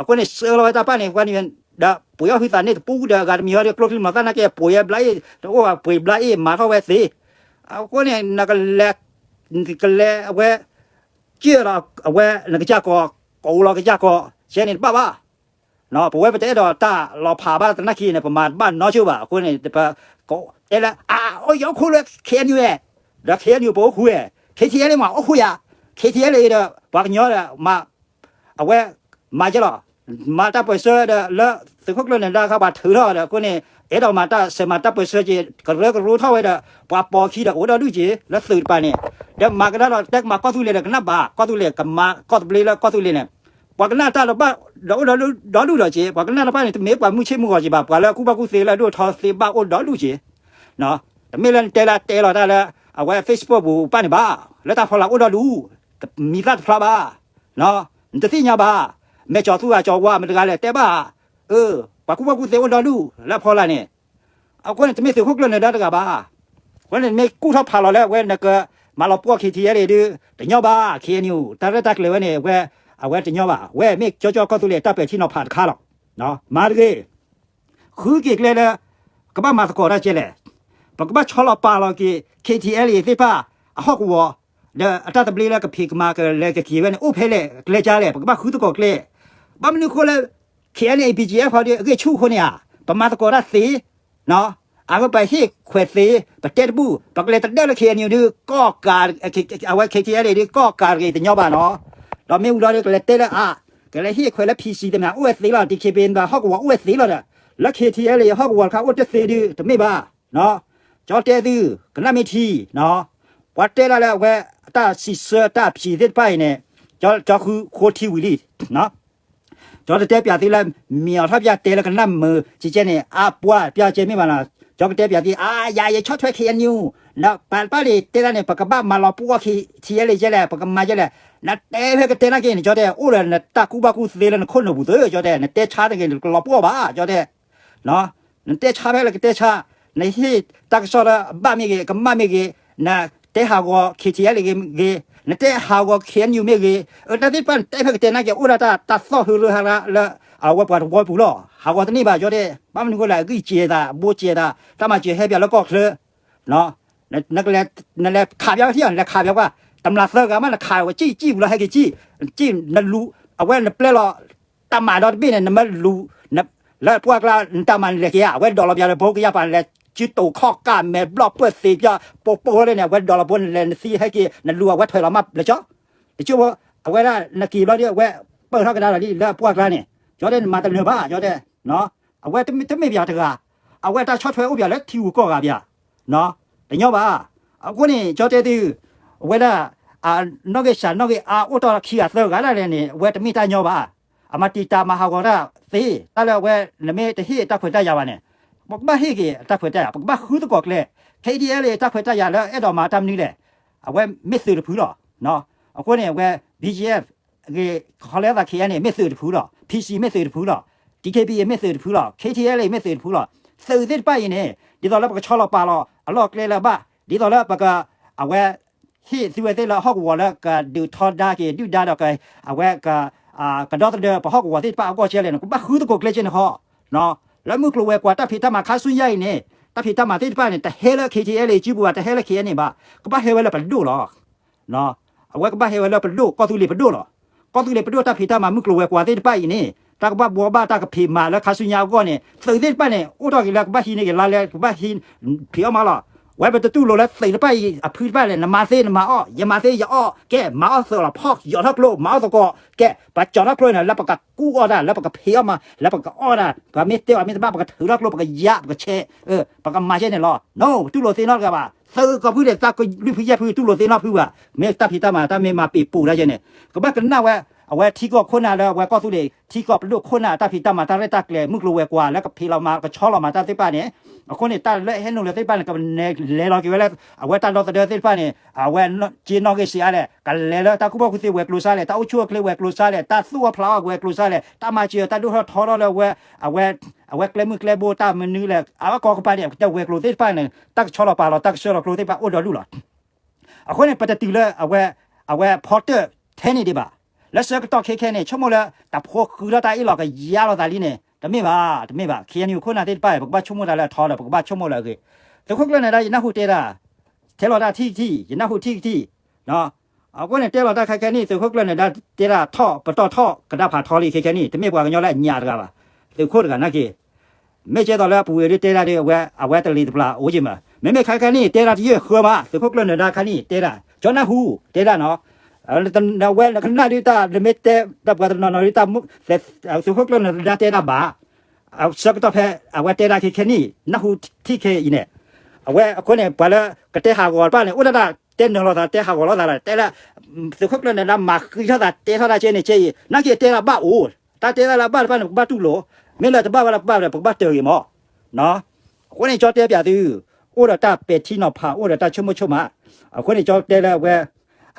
အဃိန့ၣ် စၢလီၤဝဲတၢ်တဖၣ်န့ၣ် ပှၤန့ၣ် ဒီးပှ့ၤအီၣ်ဟုသးန့ၢ်တပူၤဒီး အဂၤတမံၤဟီဒီး ကျိချံမျိာ်သၣ်နာ်က့ ပှ့ၤဘျါအ့ၣ် တအိၣ်ဘၣ် ပှ့ၤဘျါအ့ၣ် မၤထီၣ်ဝဲသ့. အဃိန့ၣ် နကလဲၤ ကလဲၤအဝဲ ကၢၢ်လီၤအဝဲ နကစၢ်ကီး ကိးလီၤကစၢ်ကီး ကဲန့ၣ်တဘၣ်ဘၣ်. ပဝဲပတအဲၣ်ဒိးတၢ်လီၤဖးဘၣ်သနာ်က့န့ၣ် ပမၤတဘၣ်နီကၠိဘၣ်. အဃိန့ၣ် ပတဲလၢ အအိၣ်ယအိၣ်ခိၣ်လၢ ခ့ၣ်အဲၣ်ယူၣ် ဒီး ခ့ၣ်အဲၣ်ယူၣ် ပအိၣ်ဃူဝဲ, ခ့ၣ်ထံၣ်အဲၣ်လ့ၣ်မးအိၣ်ဃူယၤ, ခ့ၣ်ထံၣ်အဲၣ်လ့ၣ်ဒီး ပှၤကညီဒီး မၤ အဝဲ မၤကဲလီၤ. မၤတၢ်ပၢၢ်ဆၢဒီး လၢသုးခိၣ်ကျၢၢ်နၢၤဒါအခါ ပှၤထုးထီၣ်ဒီး အဃိန့ၣ် အဲၣ်ဒိးမၤတၢ်ဆဲးမၤတၢ်ပၢၢ်ဆၢက့ၤ ကရၢကရိထီၣ်ဝဲဒီး ပှၤပိာ်ခံဒီးကအိၣ်ဒီဒူၣ်က့ၤ လၢသုးတပၤန့ၣ်, ဒီးမၤကဒါဒီး တဲကမၤကီၢ်သူလ့ၤဒီးကနၣ်ဘၣ် ကီၢ်သူလ့ၤ ကမၤကီၢ်သဘျ့လၢကီၢ်သူလ့ၤန့ၣ် ပှၤကနၣ်တၢ်ဒီးဘၣ်ဒီးအိၣ်ဒီဒူၣ်ဒီးက့ၤ ပှၤကနၣ်တဖၣ်န့ၣ် တမ့ၢ်ပှၤမုၢ်ဆ့ၣ်မုၢ်ဂီၤက့ၤဘၣ် ပှၤလၢအကူၣ်ဘၣ်ကူၣ်သ့လၢအဒိၣ်ထီသ့ဘၣ်အိၣ်ဒီဒူၣ်က့ၤ တမ့ၢ်လၢနတဲလၢတဲလီၤတၢ်လၢ အဝဲ Facebook ပူၤတဖၣ်န့ၣ်ဘၣ်, လၢတၢ်ဖီလာ်အိၣ်ဒီဒူၣ်, မံၤသၣ်တဖျါဘၣ်, နတသ့ၣ်ညါဘၣ်, မဲာ်ကၠီၤသူအကၠီၤဝါမတၤတဂၤလဲၣ်တဲဘၣ်, အၢ ပှၤကူၣ်ဘၣ်ကူၣ်သ့အိၣ်ဒီဒူၣ်လၢအဖီလာ်န့ၣ်, အဃိန့ၣ် တမ့ၢ်သုးခိၣ်ကျၢၢ်နၢၤဒါတဂၤဘၣ်, အဃိန့ၣ် မ့ၢ်ကူၣ်ထီၣ်ဖးလီၤလၢအဝဲနက မၤလီၤပှီၢ် ခ့ၣ်ထံၣ်အဲၣ်လ့ၣ် ဒုး တညီဘၣ်, ခ့ၣ်အဲၣ်ယူၣ် တၢ်ရဲၣ်တၢ်ကျဲၤဝဲန့ၣ် အဝဲ အဝဲတညီဘၣ်, ဝဲမ့ၢ်ကၠီကၠီကီၢ်သူလ့ၤတၢ်ပဲာ်ထံနီၤဖးတခါလီၤ, မၤတဂ့ၤ ဃုက့ၤကျဲလၢ ကဘၣ်မၤသကိးတၢ်ကဲလဲၣ်, ပကဘၣ်ဆီလီၤပာ်လီၤက့ၤ ခ့ၣ်ထံၣ်အဲၣ်လ့ၣ်သ့ၣ်တဖၣ် အဟီၣ်ကဝီၤ ဒီးအတၢ်သဘျ့လၢကဖံးကမၤကလဲၤကက့ၤဝဲန့ၣ် အိၣ်ဖဲလဲၣ် ကျဲကါလဲၣ် ပကဘၣ်ဃုသကိးကျဲ, ဘၣ်မနုၤအဃိလၢ ခ့ၣ်အဲၣ်ယူၣ် ဘီၣ်ကၠီၣ် အဃိန့ၣ် အဂ့ၢ်ဆူၣ်အဃိန့ၣ်ဧါ, ပမၤသကိးတၢ်သ့ အဂ့ၢ်ပဟ့ၣ်ခွဲးသ့, ပတဲတဘူၣ် ပကလဲၤတဒၢလၢ ခ့ၣ်အဲၣ်ယူၣ် ဒုး ကီၢ်ကး အဝဲ ခ့ၣ်ထံၣ်အဲၣ်လ့ၣ် ဒုး ကီၢ်ကးတဂ့ၤ တညီဘၣ်နီၤ, ဒီးမ့ၢ်ဝံၤလီၤဒီး ကလဲၤတဲလၢအါ, ကလဲၤဟ့ၣ်ခွဲးလၢ ဖံၣ်စံၣ် တမ့ၢ် အိၣ်ဝဲသ့လီၤ, ဒံၣ်ခ့ၣ်ဘ့ၣ် ဟီၣ်ကဝီၤအိၣ်ဝဲသ့လီၤဒီး လၢ ခ့ၣ်ထံၣ်အဲၣ်လ့ၣ် ဟီၣ်ကဝီၤတခါအိၣ်တသ့ဒုး တမ့ၢ်ဘၣ်, ကၠီတဲသု ကနၣ်မ့ၢ်ထံ, ပှၤတဲဒၣ်လၢအဝဲ အတၢ်စံးဆၢတၢ်ဖံးသ့ၣ်တဖၣ်အံၤန့ၣ် ကၠီဃုဃိထံဝံၤလံ ကၠီတတဲပၠးသုလၢ မ့ၢ်အီၤထီၣ်ပၠးတဲလၢကနၣ်မုာ် ကကဲန့ၣ် အါပှၢ်ပၠးကဲမ့ၢ်ဘၣ်နီၤ, ကၠီကတဲပၠးသု အါယၤ ယဆီၣ်ထွဲ ခ့ၣ်အဲၣ်ယူၣ် နပာ်တဖၣ်လံ တဲဒၣ်န့ၣ် ပကဘၣ်မၤလီၤပှီၢ် ခ့ၣ်ထံၣ်အဲၣ်လ့ၣ် ကဲလဲၣ် ပကမၤကဲလဲၣ်, နတဲဖဲကတဲနာ်က့န့ၣ် ကၠီတဲ အိၣ်ဒီးနတၢ်ကူၣ်ဘၣ်ကူၣ်သ့လၢနခိၣ်နူာ်ပူၤသု ကၠီတဲ နတဲဆါတဂ့ၤ နတကလီၤပှီၢ်ဘၣ် ကၠီတဲ နတဲဆါဖဲလၢကတဲဆါ, နဟ့ၣ်တၢ်ကစီၣ်လၢအဘၣ်မ့ၢ်ဂ့ၤ ကမၣ်မ့ၢ်ဂ့ၤ, န တဲဟးဂီၤ K T L ဂ့ၤဂ့ၤ, နတဲဟးဂီၤ K N U မ့ၢ်ဂ့ၤ, အတၢ်သ့ၣ်တဖၣ်နတဲဖဲကတဲနာ်က့ အိၣ်ဒၣ်တၢ် တၢ်သီၣ်ဟၢရၢဟးရၢလၢ အဝဲပှၤတဝီပူၤလီၤ. ဟးဂီၤတန့ၢ်ဘၣ် ကၠီတဲ, ဘၣ်မနုၤအဃိလဲၣ် အဂံၢ်စဲၤသး အဘိစဲၤသး တၢ်မၤစၢၤဟဲပၠးလၢကီၢ်ချၢ နကလဲၤ နလဲၤခးပၠးဝဲထံၣ်အီၤ နလဲၤခးပၠးကွၢ်, တမျးသၢဂၤမး နခးဝဲကံၣ်ကံၣ်ပူၤလီၤ ဟဲက့ၤကံၣ်, ကံၣ်နလူၤ အဝဲနပျဲလီၤ တၢ်မၤဒီတဘ့ၣ်န့ၣ် နမ့ၢ်လူၤ လၢပှၢ်ကျါ နတၢ်မၤနလဲၤက့ၤဧါ, အဝဲဒိးလီၤပၠးလၢဘိကယၢ်ပၤ နလဲၤစုတိာ်ခီၣ်ကၢ်မဲာ်ဘျီၣ်ပၢၢ်သ့ပၠး ပိပိလၢန့ၣ် အဝဲဒိးလီၤဘိ နလဲၤနသံဟဲက့ၤ နလူၤအဝဲထွဲလီၤမးလၢကၠီ, တကၠိဖိ အဝဲဒၣ်နက့ၤဘျီဒီး အဝဲပၢၢ်ထီၣ်ကဒါလီၤလံ လၢပှၢ်ကျါန့ၣ် ကၠီတဲနမၤတလၢာ်ဘၣ် ကၠီတဲ အဝဲတမ့ၢ်ပၠးတဂၤ, အဝဲတၢ်ဆီၣ်ထွဲအိၣ်ပၠးလၢထံဂုၤကီၢ်ဂၤပၠး, တညီဘၣ်. အဃိန့ၣ် ကၠီတဲသု, အဝဲဒၣ် နီၣ်ဂံၢ်စှၤနီၣ်ဂံၢ်အါ အိၣ်တ့ၢ်ခံဂၤသၢဂၤဒၣ်လဲာ်န့ၣ် အဝဲတမ့ၢ်တၢ်ညီဘၣ်. အမၤတံာ်တာ်မၤဟးဂီၤတၢ်သ့, တၢ်လၢအဝဲ နမ့ၢ်တဟ့ၣ်တၢ်ခွဲးတၢ်ယာ်ဘၣ်န့ၣ် ပကဘၣ်ဟ့ၣ်က့ၤတၢ်ခွဲးတၢ်ယာ် ပကဘၣ်ဃုသကိးကျဲ, K T L A တၢ်ခွဲးတၢ်ယာ်လၢအဲၣ်ဒိးမၤတၢ်မနုၤလဲၣ်, အဝဲမ့ၢ်သုးတဖုလီၤ. အဃိန့ၣ် အဝဲ B G F ဂ့ၤ ခီလၢသး K N A မ့ၢ်သုးတဖုလီၤ, P C မ့ၢ်သုးတဖုလီၤ, D K B A မ့ၢ်သုးတဖုလီၤ, K T L A မ့ၢ်သုးတဖုလီၤ. သုးသ့ၣ်တဖၣ်အံၤန့ၣ် ဒ်သိးလၢပကဆီလီၤပာ်လီၤအလီၢ်ကျဲလၢအဘၣ်, ဒ်သိးလၢပက အဝဲ ဟ့ၣ်သုဝဲသ့ၣ်လၢဟီၣ်ကဝီၤလၢကဒုးထီဒါက့ၤ ဒုၣ်ဒါဒီး အဝဲ ကဒီသဒၢပဟီၣ်ကဝီၤသ့ၣ်တဖၣ်အဂီၢ်ကဲလဲၣ်န့ၣ် ကဘၣ်ဃုသကိးကျဲက့န့ၣ်ဃီ, လၢမုၢ်ကျိၤဝဲၤကွာ်တၢ်ဖံးတၢ်မၤခါဆူညါအံၤန့ၣ် တၢ်ဖံးတၢ်မၤသ့ၣ်တဖၣ်န့ၣ် တဟဲလၢ K T L A စုပူၤဘၣ်, တဟဲလၢ K N A ဘၣ်, ကဘၣ်ဟဲဝဲလၢပဒိၣ်လီၤ. အဝဲကဘၣ်ဟဲဝဲလၢပဒိၣ် ကီၢ်သူလ့ၤပဒိၣ်လီၤ. ကီၢ်သူလ့ၤပဒိၣ်တၢ်ဖံးတၢ်မၤမုၢ်ကျိၤဝဲၤကွာ်သ့ၣ်တဖၣ်အံၤန့ၣ် တၢ်ကဘၣ်ဘှီဘၣ်တၢ်ကဖံးမၤလၢခါဆူညါအဂီၢ်န့ၣ် သုးသ့ၣ်တဖၣ်န့ၣ် အိၣ်ထီၣ်က့ၤလၢကဘၣ်ဟံးန့ၢ်က့ၤလါလဲ ကဘၣ်ဟံးဖံးအီၣ်မးလီၤ. ဝဲပတတူၢ်လိာ်လၢသုးတဖၣ်အံၤအဖုတဖၣ်လဲၣ် နမၤသ့နမၤအီၣ် ယမၤသ့ယအီၣ် ကဲမၤအီၣ်သၢလီၤ ဖီၣ်ယီၤထီၣ်ကျိ မၤအီၣ်သကိး ကဲ ပှၤကၠီၤထီၣ်ကျိန့ၣ် လၢပကကူအီၣ်တၢ် လၢပကဖံးအီၣ်မး လၢပကအီၣ်တၢ် ပှၤမ့ၢ်တဲအီၤမ့ၢ်တဘၣ် ပကထုးထီၣ်ကျိ ပကယါ ပကဆဲး ပကမၤကဲန့ၣ်လီၤ. နတူၢ်လိာ်သ့နီတဂၤဘၣ် သုးကီၢ်ဖုန့ၣ် သးကလွံၢ်ဖုယဲၢ်ဖု တူၢ်လိာ်သ့နီတဖုဘၣ်. မ့ၢ်တၢ်ဖံးတၢ်မၤ တၢ်မ့ၢ်မၤပ့ၤပူၤဒၣ်ကဲန့ၣ် ကဘၣ်ကနၣ်ဝဲ အဝဲထံကီၢ်ခိၣ်နၢ်လၢအဝဲကီၢ်သူလ့ၤ ထံကီၢ်ပဒိၣ်ခိၣ်နၢ် တၢ်ဖံးတၢ်မၤ တၢ်ရဲၣ်တၢ်ကျဲၤ မုၢ်ကျိၤဝဲၤကွာ် လၢကဖံးလီၤမၤ ကဆီလီၤမၤတၢ်သ့ၣ်တဖၣ်န့ၣ် အဃိန့ၣ် တၢ်လၢအဟဲနုာ်လီၤသ့ၣ်တဖၣ်န့ၣ် ကလဲၤလီၤက့ၤဝဲလၢ အဝဲတၢ်ဒီသဒၢသ့ၣ်တဖၣ်န့ၣ် အဝဲက့နီၣ်ဂံၢ်စှၤအါလဲၣ် ကလဲၤလၢတၢ်ကူၣ်ဘၣ်ကူၣ်သ့ဝဲၤကျိၤစါလဲၣ် တၢ်အိၣ်ဆူၣ်အိၣ်ချ့ဝဲၤကျိၤစါလဲၣ် တၢ်သူၣ်အီၣ်ဖျးအီၣ်ဝဲၤကျိၤစါလဲၣ် တၢ်မၤစၢၤတၢ်ဒိၣ်ထီၣ်ထီထီၣ်လၢဝဲ အဝဲ အဝဲကျဲမုၢ်ကျဲဘိတၢ်မနုၤလဲၣ် အကီၢ်ကပၤန့ၣ် တဝဲၤကျိၤသ့ၣ်တဖၣ်န့ၣ် တၢ်ကဆီလီၤပာ်လီၤ တၢ်ကဆှၢလီၤကျိသ့ၣ်တဖၣ်အိၣ်ဒီဒူၣ်လီၤ. အဃိန့ၣ် ပတတုၤလၢအဝဲ အဝဲဖီတၢၣ်ထဲန့ၣ်ဒံးဘၣ်. လၢဆၢကတီၢ်ခဲခဲန့ၣ် ဆိကမိၣ်လၢ တၢ်ဖိဃုထီၣ်တၢ်အ့ၣ်လိာ်ကယါလိာ်သးလံန့ၣ် တမ့ၢ်ဘၣ် တမ့ၢ်ဘၣ် K N U ခိၣ်နၢ်သ့ၣ်တဖၣ် ပကဘၣ်ဆိကမိၣ်တၢ်လၢအထီဒီး ပကဘၣ်ဆိကမိၣ်လၢအဂ့ၤ. သုးခိၣ်ကျၢၢ်နၢၤဒါ ယနၢ်ဟူတဲဒၣ် ထဲလီၤတၢ်ထံၣ်ကထံၣ် ယနၢ်ဟူထံၣ်ကထံၣ် အဃိန့ၣ် တဲလီၤတၢ်ခဲခဲန့ၣ် သုးခိၣ်ကျၢၢ်နၢၤဒါတဲဒၣ်ထီၣ် ပတီၢ်ထီၣ် ကဒါဖးထီလံခဲခဲန့ၣ် တမ့ၢ်ပှၤကညီလၢအညၣ်တဂၤဘၣ်. သုးခိၣ်တဂၤနာ်က့ မ့ၢ်ကဲသိးလၢအပူၤဝဲဒၣ်တဲဒၣ်ဒီး အဝဲ အဝဲတလံၤတပျၢ်အိၣ်က့မး မ့မ့ၢ်ခဲခဲန့ၣ် တဲဒၣ်တယဲၢ်ဃၢမး သုးခိၣ်ကျၢၢ်နၢၤဒါခါန့ၣ် တဲဒၣ် ကၠီနၢ်ဟူ တဲဒၣ်နီၤ အဝဲနကနၣ်ဒုးတၢ် နမ့ၢ်တဲတၢ်ပှၤတနီၤနီၤဒုးတၢ် သုးခိၣ်ကျၢၢ်နၢၤဒါတဲဒၣ်ဘၣ် ဆၢကတီၢ်ဖဲ အဝဲတဲဒၣ်ခဲခဲန့ၣ် နၢ်ဟူထံၣ်ခဲအံၤန့ၣ် အဝဲအဃိန့ၣ် ပှၤလၢကတဲဟးဂီၤတဖၣ်န့ၣ် အိၣ်ဒၣ်တၢ်တဲနၢၤလိာ်သး တဲဟးဂီၤလိာ်သးလီၤ တဲလၢ သုးခိၣ်ကျၢၢ်နၢၤဒါမၤဃံးထီၣ်သး တဲထီၣ်တၢ်ကဲန့ၣ်ကဲအံၤ နာ်က့တဲဒၣ်ဘၣ်အိၣ် တၢ်တဲဒၣ်လၢအဘၣ်တဖၣ်န့ၣ် ပကဘၣ်တူၢ်လိာ် မ့ၢ်လၢတဘၣ်ဝဲလၢပဘၣ်ဒီး ပကဘၣ်တၢၢ်ဂ့ၤမး အဃိန့ၣ် ကၠီတဲပၠးသု အိၣ်ဒီးတၢ်ပဲာ်ထံနီၤဖး အိၣ်ဒီးတၢ်ဆိကမိၣ်ဆိကမး အဃိန့ၣ် ကၠီတဲလၢအဝဲ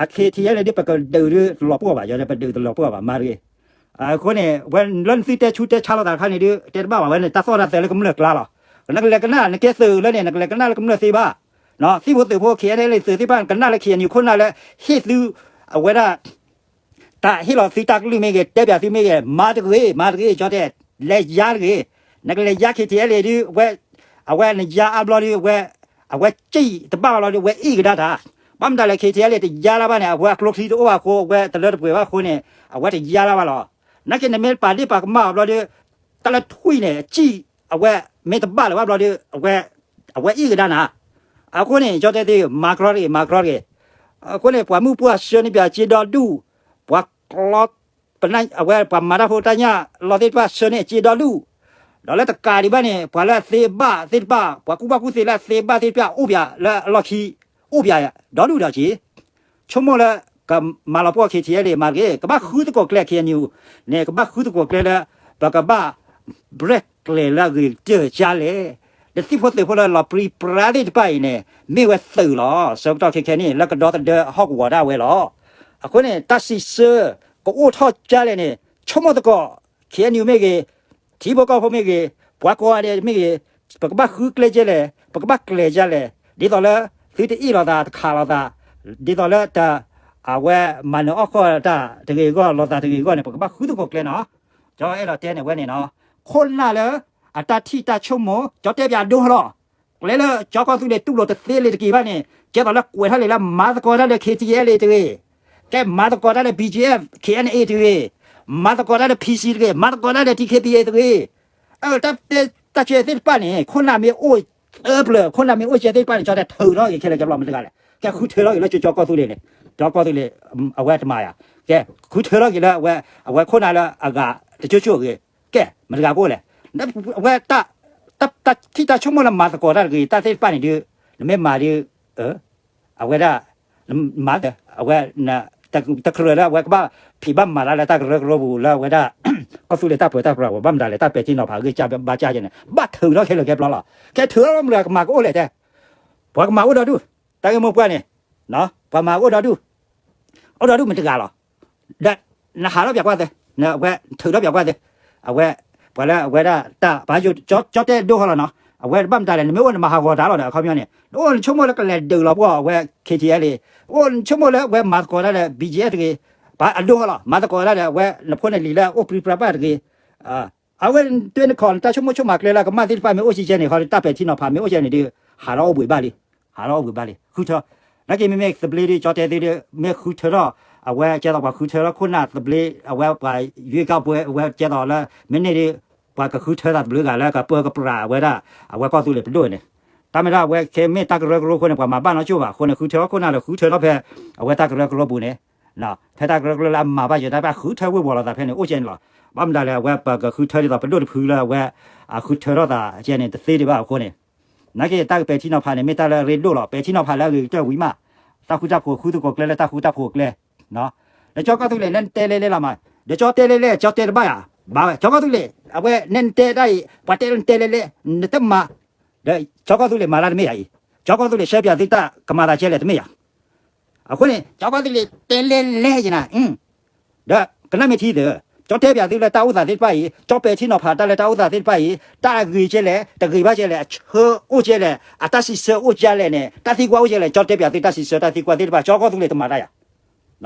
အ K T L A ဒ်ပကဒုးဒုးတလီၤပှီၢ်ဘၣ် ယီၤဒီးပဒုးတလီၤပှီၢ်ဘၣ် မၤတဂ့ၤ အဃိန့ၣ် ဝဲလၢနသုတဲဆူတဲဆါလိာ်သးတခါန့ၣ်ဒုး တဲတဘၣ်ဘၣ်ဝဲန့ၣ် တၢ်သီၣ်တၢ်သဲလၢကမျၢၢ်ကျါလီၤ. နကလဲၤကနၣ် နကဲသုးလၢန့ၣ် နကလဲၤကနၣ်လၢကမျၢၢ်သ့ဘၣ် သံၣ်ဖိသုးဖိ K N L A သုးသ့ၣ်တဖၣ် ကနၣ်လၢ K N U ခိၣ်နၢ်လၢ ဟ့ၣ်သု အဝဲဒၣ် တၢ်ဟ့ၣ်လီၤသုတၢ်ကလုၢ်မ့ၢ်ဂ့ၤ တဲပၠးသုမ့ၢ်ဂ့ၤ မၤတဂ့ၤ မၤတဂ့ၤ ကၠီတဲ လဲၤယါတဂ့ၤ နကလဲၤယါ K T L A ဒုး အဝဲ အဝဲနယါအါဘျီဒုး အဝဲ အဝဲကံၣ်တဘၣ်ဘၣ်လီၤဒုး အဝဲအ့ၣ်ကဒါတၢ် ဘၣ်မတၤလဲၣ် K T L A တယါလၢၤဘၣ်န့ၣ် အဝဲအကျိချံတအိၣ်ဘၣ်အဃိ အဝဲတလၢတပှဲၤဘၣ်အဃိန့ၣ် အဝဲတယါလၢၤဘၣ်လီၤ. နာ်က့နမ့ၢ်ပာ်ဒ့ၣ်ပာ်ကမၣ်အီၤဘျီဒုး တၢ်လၢထွံၣ်န့ၣ် အကံၣ် အဝဲမ့ၢ်တဘၣ်လၢၤဘၣ်ဘျီဒုး အဝဲ အဝဲအ့ၣ်ကဒါနၤ အဃိန့ၣ် ကၠီတဲသ့ မၤကြီတဂ့ၤ မၤကြီတဂ့ၤ အဃိန့ၣ် ပှၤမုၢ်ပှၢ်ဆှၢန့ၢ်ပၠးစ့ဒီဒူၣ် ပှၤကျီ ပနၢ် အဝဲပှၤမၤတၢ်ဖိတၢ်ညၣ်လီၤသ့ၣ်တဖၣ်ဆှၢန့ၢ်စ့ဒီဒူၣ် ဒီးလၢတကးဒံးဘၣ်န့ၣ် ပှၤလၢအသ့ဘၣ်သ့ၣ်တဖၣ် ပှၤကူၣ်ဘၣ်ကူၣ်သ့လၢအသ့ဘၣ်သ့ၣ်တဖၣ် အိၣ်ပၠးလၢအလီၢ်ခံ အိၣ်ပၠးဒီဒူၣ်ဒီးက့ၤ ဆိကမိၣ်လၢ ကမၤလီၤပှီၢ် K T L A မၤတဂ့ၤ ကဘၣ်ဃုသကိးကျဲ K N U န့ၣ် ကဘၣ်ဃုသကိးကျဲလၢ ပကဘၣ် ဘျဲၣ်ကျဲၤလၢအဂ့ၤကတၢၢ်ကၢ်လဲၣ် ဒီးသံၣ်ဖိသုးဖိလၢလီၤပြံပြါသ့ၣ်တဖၣ်အံၤန့ၣ် မ့ၢ်ဝဲသုးလီၤ. ဆၢကတီၢ်ခဲခဲန့ၣ် လၢကဒီသဒၢဟီၣ်ကဝီၤဒၣ်ဝဲလီၤ. အဃိန့ၣ် တၢ်စံးဆၢ ကအိၣ်ထီၣ်ကၢ်လဲၣ်န့ၣ် ဆိကမိၣ်သကိး K N U မ့ၢ်ဂ့ၤ ထံဖိကီၢ်ဖိမ့ၢ်ဂ့ၤ ပှၤကိးဂၤဒဲးမ့ၢ်ဂ့ၤ ပကဘၣ်ဃုကျဲကဲလဲၣ် ပကဘၣ်ကျဲၤကဲလဲၣ် ဒ်သိးလၢ သ သုတအ့ၣ်လိာ်သးတခးလိာ်သး, ဒ်သိးလၢတ အဝဲမၤနၢၤအီၣ်ဃီၣ်တၢ်တဂ့ၤအဂီၢ် လိာ်သးတဂ့ၤအဂီၢ်န့ၣ် ပကဘၣ်ဃုသကိးကျဲနီၤ. ကၠီအဲၣ်ဒိးတဲန့ၣ်ဝဲန့ၣ်နီၤ, ခိၣ်နၢ်လၢ အတၢ်ထံၣ်တၢ်ဆိကမိၣ် ကၠီတဲပၠးဒိလီၤ. ကျဲလၢကၠီကီၢ်သူလ့ၤတူၢ်လိာ်တသ့လံတက့ၤဘၣ်န့ၣ် ကဲသိးလၢကွဲးထီၣ်လံလၢမၤသကိးတၢ်လၢ K T L A တဂ့ၤ, ကဲမၤသကိးတၢ်လၢ B G F K N A တဂ့ၤ, မၤသကိးတၢ်လၢ P C တဂ့ၤ, မၤသကိးတၢ်လၢ T K P A တဂ့ၤ. အၢ တၢ်တဲတၢ်ကဲသ့ၣ်တဖၣ်န့ၣ် ခိၣ်နၢ်မ့ၢ်အိၣ်သၢပျၢၤ ခိၣ်နၢ်မ့ၢ်အိၣ်ကဲသ့ၣ်တဖၣ်န့ၣ် ကၠီတဲထုးထီၣ်က့ၤခဲလၢာ်ကဲဘျီမတၤတဂၤလဲၣ်. ကဲဃုထၢထီၣ်က့ၤလၢကၠီကီၢ်သူလ့ၤန့ၣ် ကၠီကီၢ်သူလ့ၤ အဝဲတမၤယၤ, ကဲဃုထၢထီၣ်က့ၤလၢအဝဲ အဝဲခိၣ်နၢ်လၢအဂၤတကၠိကၠိဂ့ၤ, ကဲမတၤတဂၤကအိၣ်လဲၣ်. အဝဲ တၢ်ထံၣ်တၢ်ဆိကမိၣ်လၢမၤသကိးတၢ်တဂ့ၤ တၢ်သ့ၣ်တဖၣ်န့ၣ်ဒုး နမ့ၢ်မၤဒုး အဝဲဒၣ် မၤ အဝဲ တကြၢးလၢအဝဲကဘၣ်ဖံးဘၣ်မၤတၢ်လၢတၢ်ကရၢကရိပူၤလၢအဝဲဒၣ် ကီၢ်သူလ့ၤတၢ်ပၢတၢ်ပြးပူၤ ဘၣ်မတၤလဲၣ် တၢ်ပဲာ်ထံနီၤဖးဂ့ၢ်ကၢ်ဘါကၢ်ကဲန့ၣ် ဘၣ်ထုးထီၣ်ခဲလၢာ်ကဲဘျီလီၤ. ကဲထုးထီၣ်မတၤကမၤကအိၣ်လဲၣ်တဲ, ပှၤကမၤအိၣ်ဒီဒူၣ်, တၢ်ဂ့ၢ်မိၢ်ပှၢ်န့ၣ် ပှၤမၤအိၣ်ဒီဒူၣ်, အိၣ်ဒီဒူၣ်မတၤတဂၤလီၤ. ဒီးနဟးထီၣ်ပၠးကွၢ်သ့, နဝဲထုးထီၣ်ပၠးကွၢ်သ့, အဝဲ ပှၤလၢအဝဲဒၣ်တၢ်ပာ်ယိၣ် ကၠီတဲဒိဃီလီၤနီၤ, အဝဲဘၣ်မတၤလဲၣ် နမ့ၢ်အိၣ်နမၤဟးဂီၤတၢ်လီၤဒီးအခီပညီန့ၣ် နအိၣ်နဆိကမိၣ်လၢကလဲၤဒုးလီၤပှီၢ်အဝဲ K T L A, အိၣ်နဆိကမိၣ်လၢအဝဲမၤသကိးတၢ်ဒီး B G F တဂ့ၤ, ပှၤအဒိဃီလီၤ မၤသကိးတၢ်ဒီးအဝဲနဖိနလံၤလၢအအိၣ်ပြံပြါဘၣ်တဂ့ၤ အဝဲတွဲနခီၣ်နတၢ်ဆိကမိၣ်ဆိကမးကျဲလၢကမၣ်သ့ၣ်တဖၣ်မ့ၢ်အိၣ်စ့ၢ်ကီးန့ၣ် ဃီတၢ်ပဲာ်ထံနီၤဖးမ့ၢ်အိၣ်စ့ၢ်ကီးန့ၣ်ဒီး ဟးထီၣ်အိၣ်ဘှံးဘၣ်လံ, ဟးထီၣ်အိၣ်ဘှံးဘၣ်လံ ဃုထၢ, နာ်က့မ့မ့ၢ်သဘျ့ဒုး ကၠီတဲသုဒုး မ့ၢ်ဃုထၢထီၣ် အဝဲကဲသိးပှၤဃုထၢထီၣ်ခိၣ်နၢ်သဘျ့ အဝဲပှၤယွ့ကၢ်ပှဲၤ အဝဲကဲသိးလၢ မ့ၢ်န့ၢ်ဒုး ပှၤကဃုထၢသးသဘျ့ဂၤလၢကပၢကပြးအဝဲဒၣ် အဝဲကီၢ်သူလ့ၤပဒိၣ်န့ၣ်, တၢ်မ့ၢ်ဒၣ်အဝဲခဲမ့ၢ်တၢ်ကရၢကရိအဃိန့ၣ် ပှၤမၤဘၣ်နီၢ်ကၠိဘၣ်အဃိန့ၣ် ဃုထၢထီၣ်ခိၣ်နၢ်ဒီးဃုထၢထီၣ်ဖဲ အဝဲတၢ်ကရၢကရိပူၤန့ၣ် ဖဲတၢ်ကရၢကရိလၢအမၤဘၣ်ယဲတၢ်ဘၣ်ဃုထၢဝ့ၤဝီၤလိာ်သးဖဲန့ၣ် အိၣ်ကဲန့ၣ်လီၤ. ဘၣ်မတၤလဲၣ် အဝဲပကဃုထၢဒ်သိးပဒိၣ်တဖုလၢအဝဲ အဃုထၢထီၣ်သးကဲန့ၣ် တသ့ဒံးဘၣ်အဃိန့ၣ်, နာ်က့တၢ်ကပဲာ်ထံနီၤဖးန့ၣ် မ့ၢ်တၢ်လၢအရ့ဒိၣ်လီၤ. ပဲာ်ထံနီၤဖးလၢအဂ့ၤကတၢၢ်ဝံၤမး, တၢ်ဃူတၢ်ဖိး ဃုသကိးကျဲလၢတၢ်ဃူတၢ်ဖိးကျဲ ဒီးကၠီကီၢ်သူလ့ၤ နဲနတဲလဲၤလဲၤလီၤမး, ဒီးကၠီတဲလဲၤလဲၤ ကၠီတဲတဘၣ်ယၤ, ဘၣ်ဝဲ ကၠီကီၢ်သူလ့ၤ အဝဲနဲနတဲတၢ်အံၤ ပှၤတဲလၢနတဲလဲၤလဲၤ နတမၤ, ဒီးကၠီကီၢ်သူလ့ၤမၤတၢ်တမ့ၢ်ယၤအံၤ, ကၠီကီၢ်သူလ့ၤ ရှဲပၠးသုတၢ်ကမၤသးကဲလဲၣ်တမ့ၢ်ယၤ အဃိန့ၣ် ကၠီကီၢ်သူလ့ၤတဲလဲၤလဲၤယနၤ, ဒီးကနၣ်မ့ၢ်ထံသု, ကၠီတဲပၠးသုလၢတၢ်အိၣ်သးသ့ၣ်တဖၣ်အံၤ, ကၠီပဲာ်ထံနီၤဖးတၢ်လၢတၢ်အိၣ်သးသ့ၣ်တဖၣ်အံၤ, တၢ်ဂ့ၤကဲလဲၣ်, တဂ့ၤဘၣ်ကဲလဲၣ်, အဆၢအိၣ်ကဲလဲၣ်, အတၢ်စံးဆၢအိၣ်ကဲလဲၣ်န့ၣ်, တၢ်သံကွၢ်အိၣ်ကဲလဲၣ်, ကၠီတဲပၠးသုတၢ်စံးဆၢတၢ်သံကွၢ်သ့ၣ်တဖၣ် ကၠီကီၢ်သူလ့ၤတမၤတၢ်ယၤ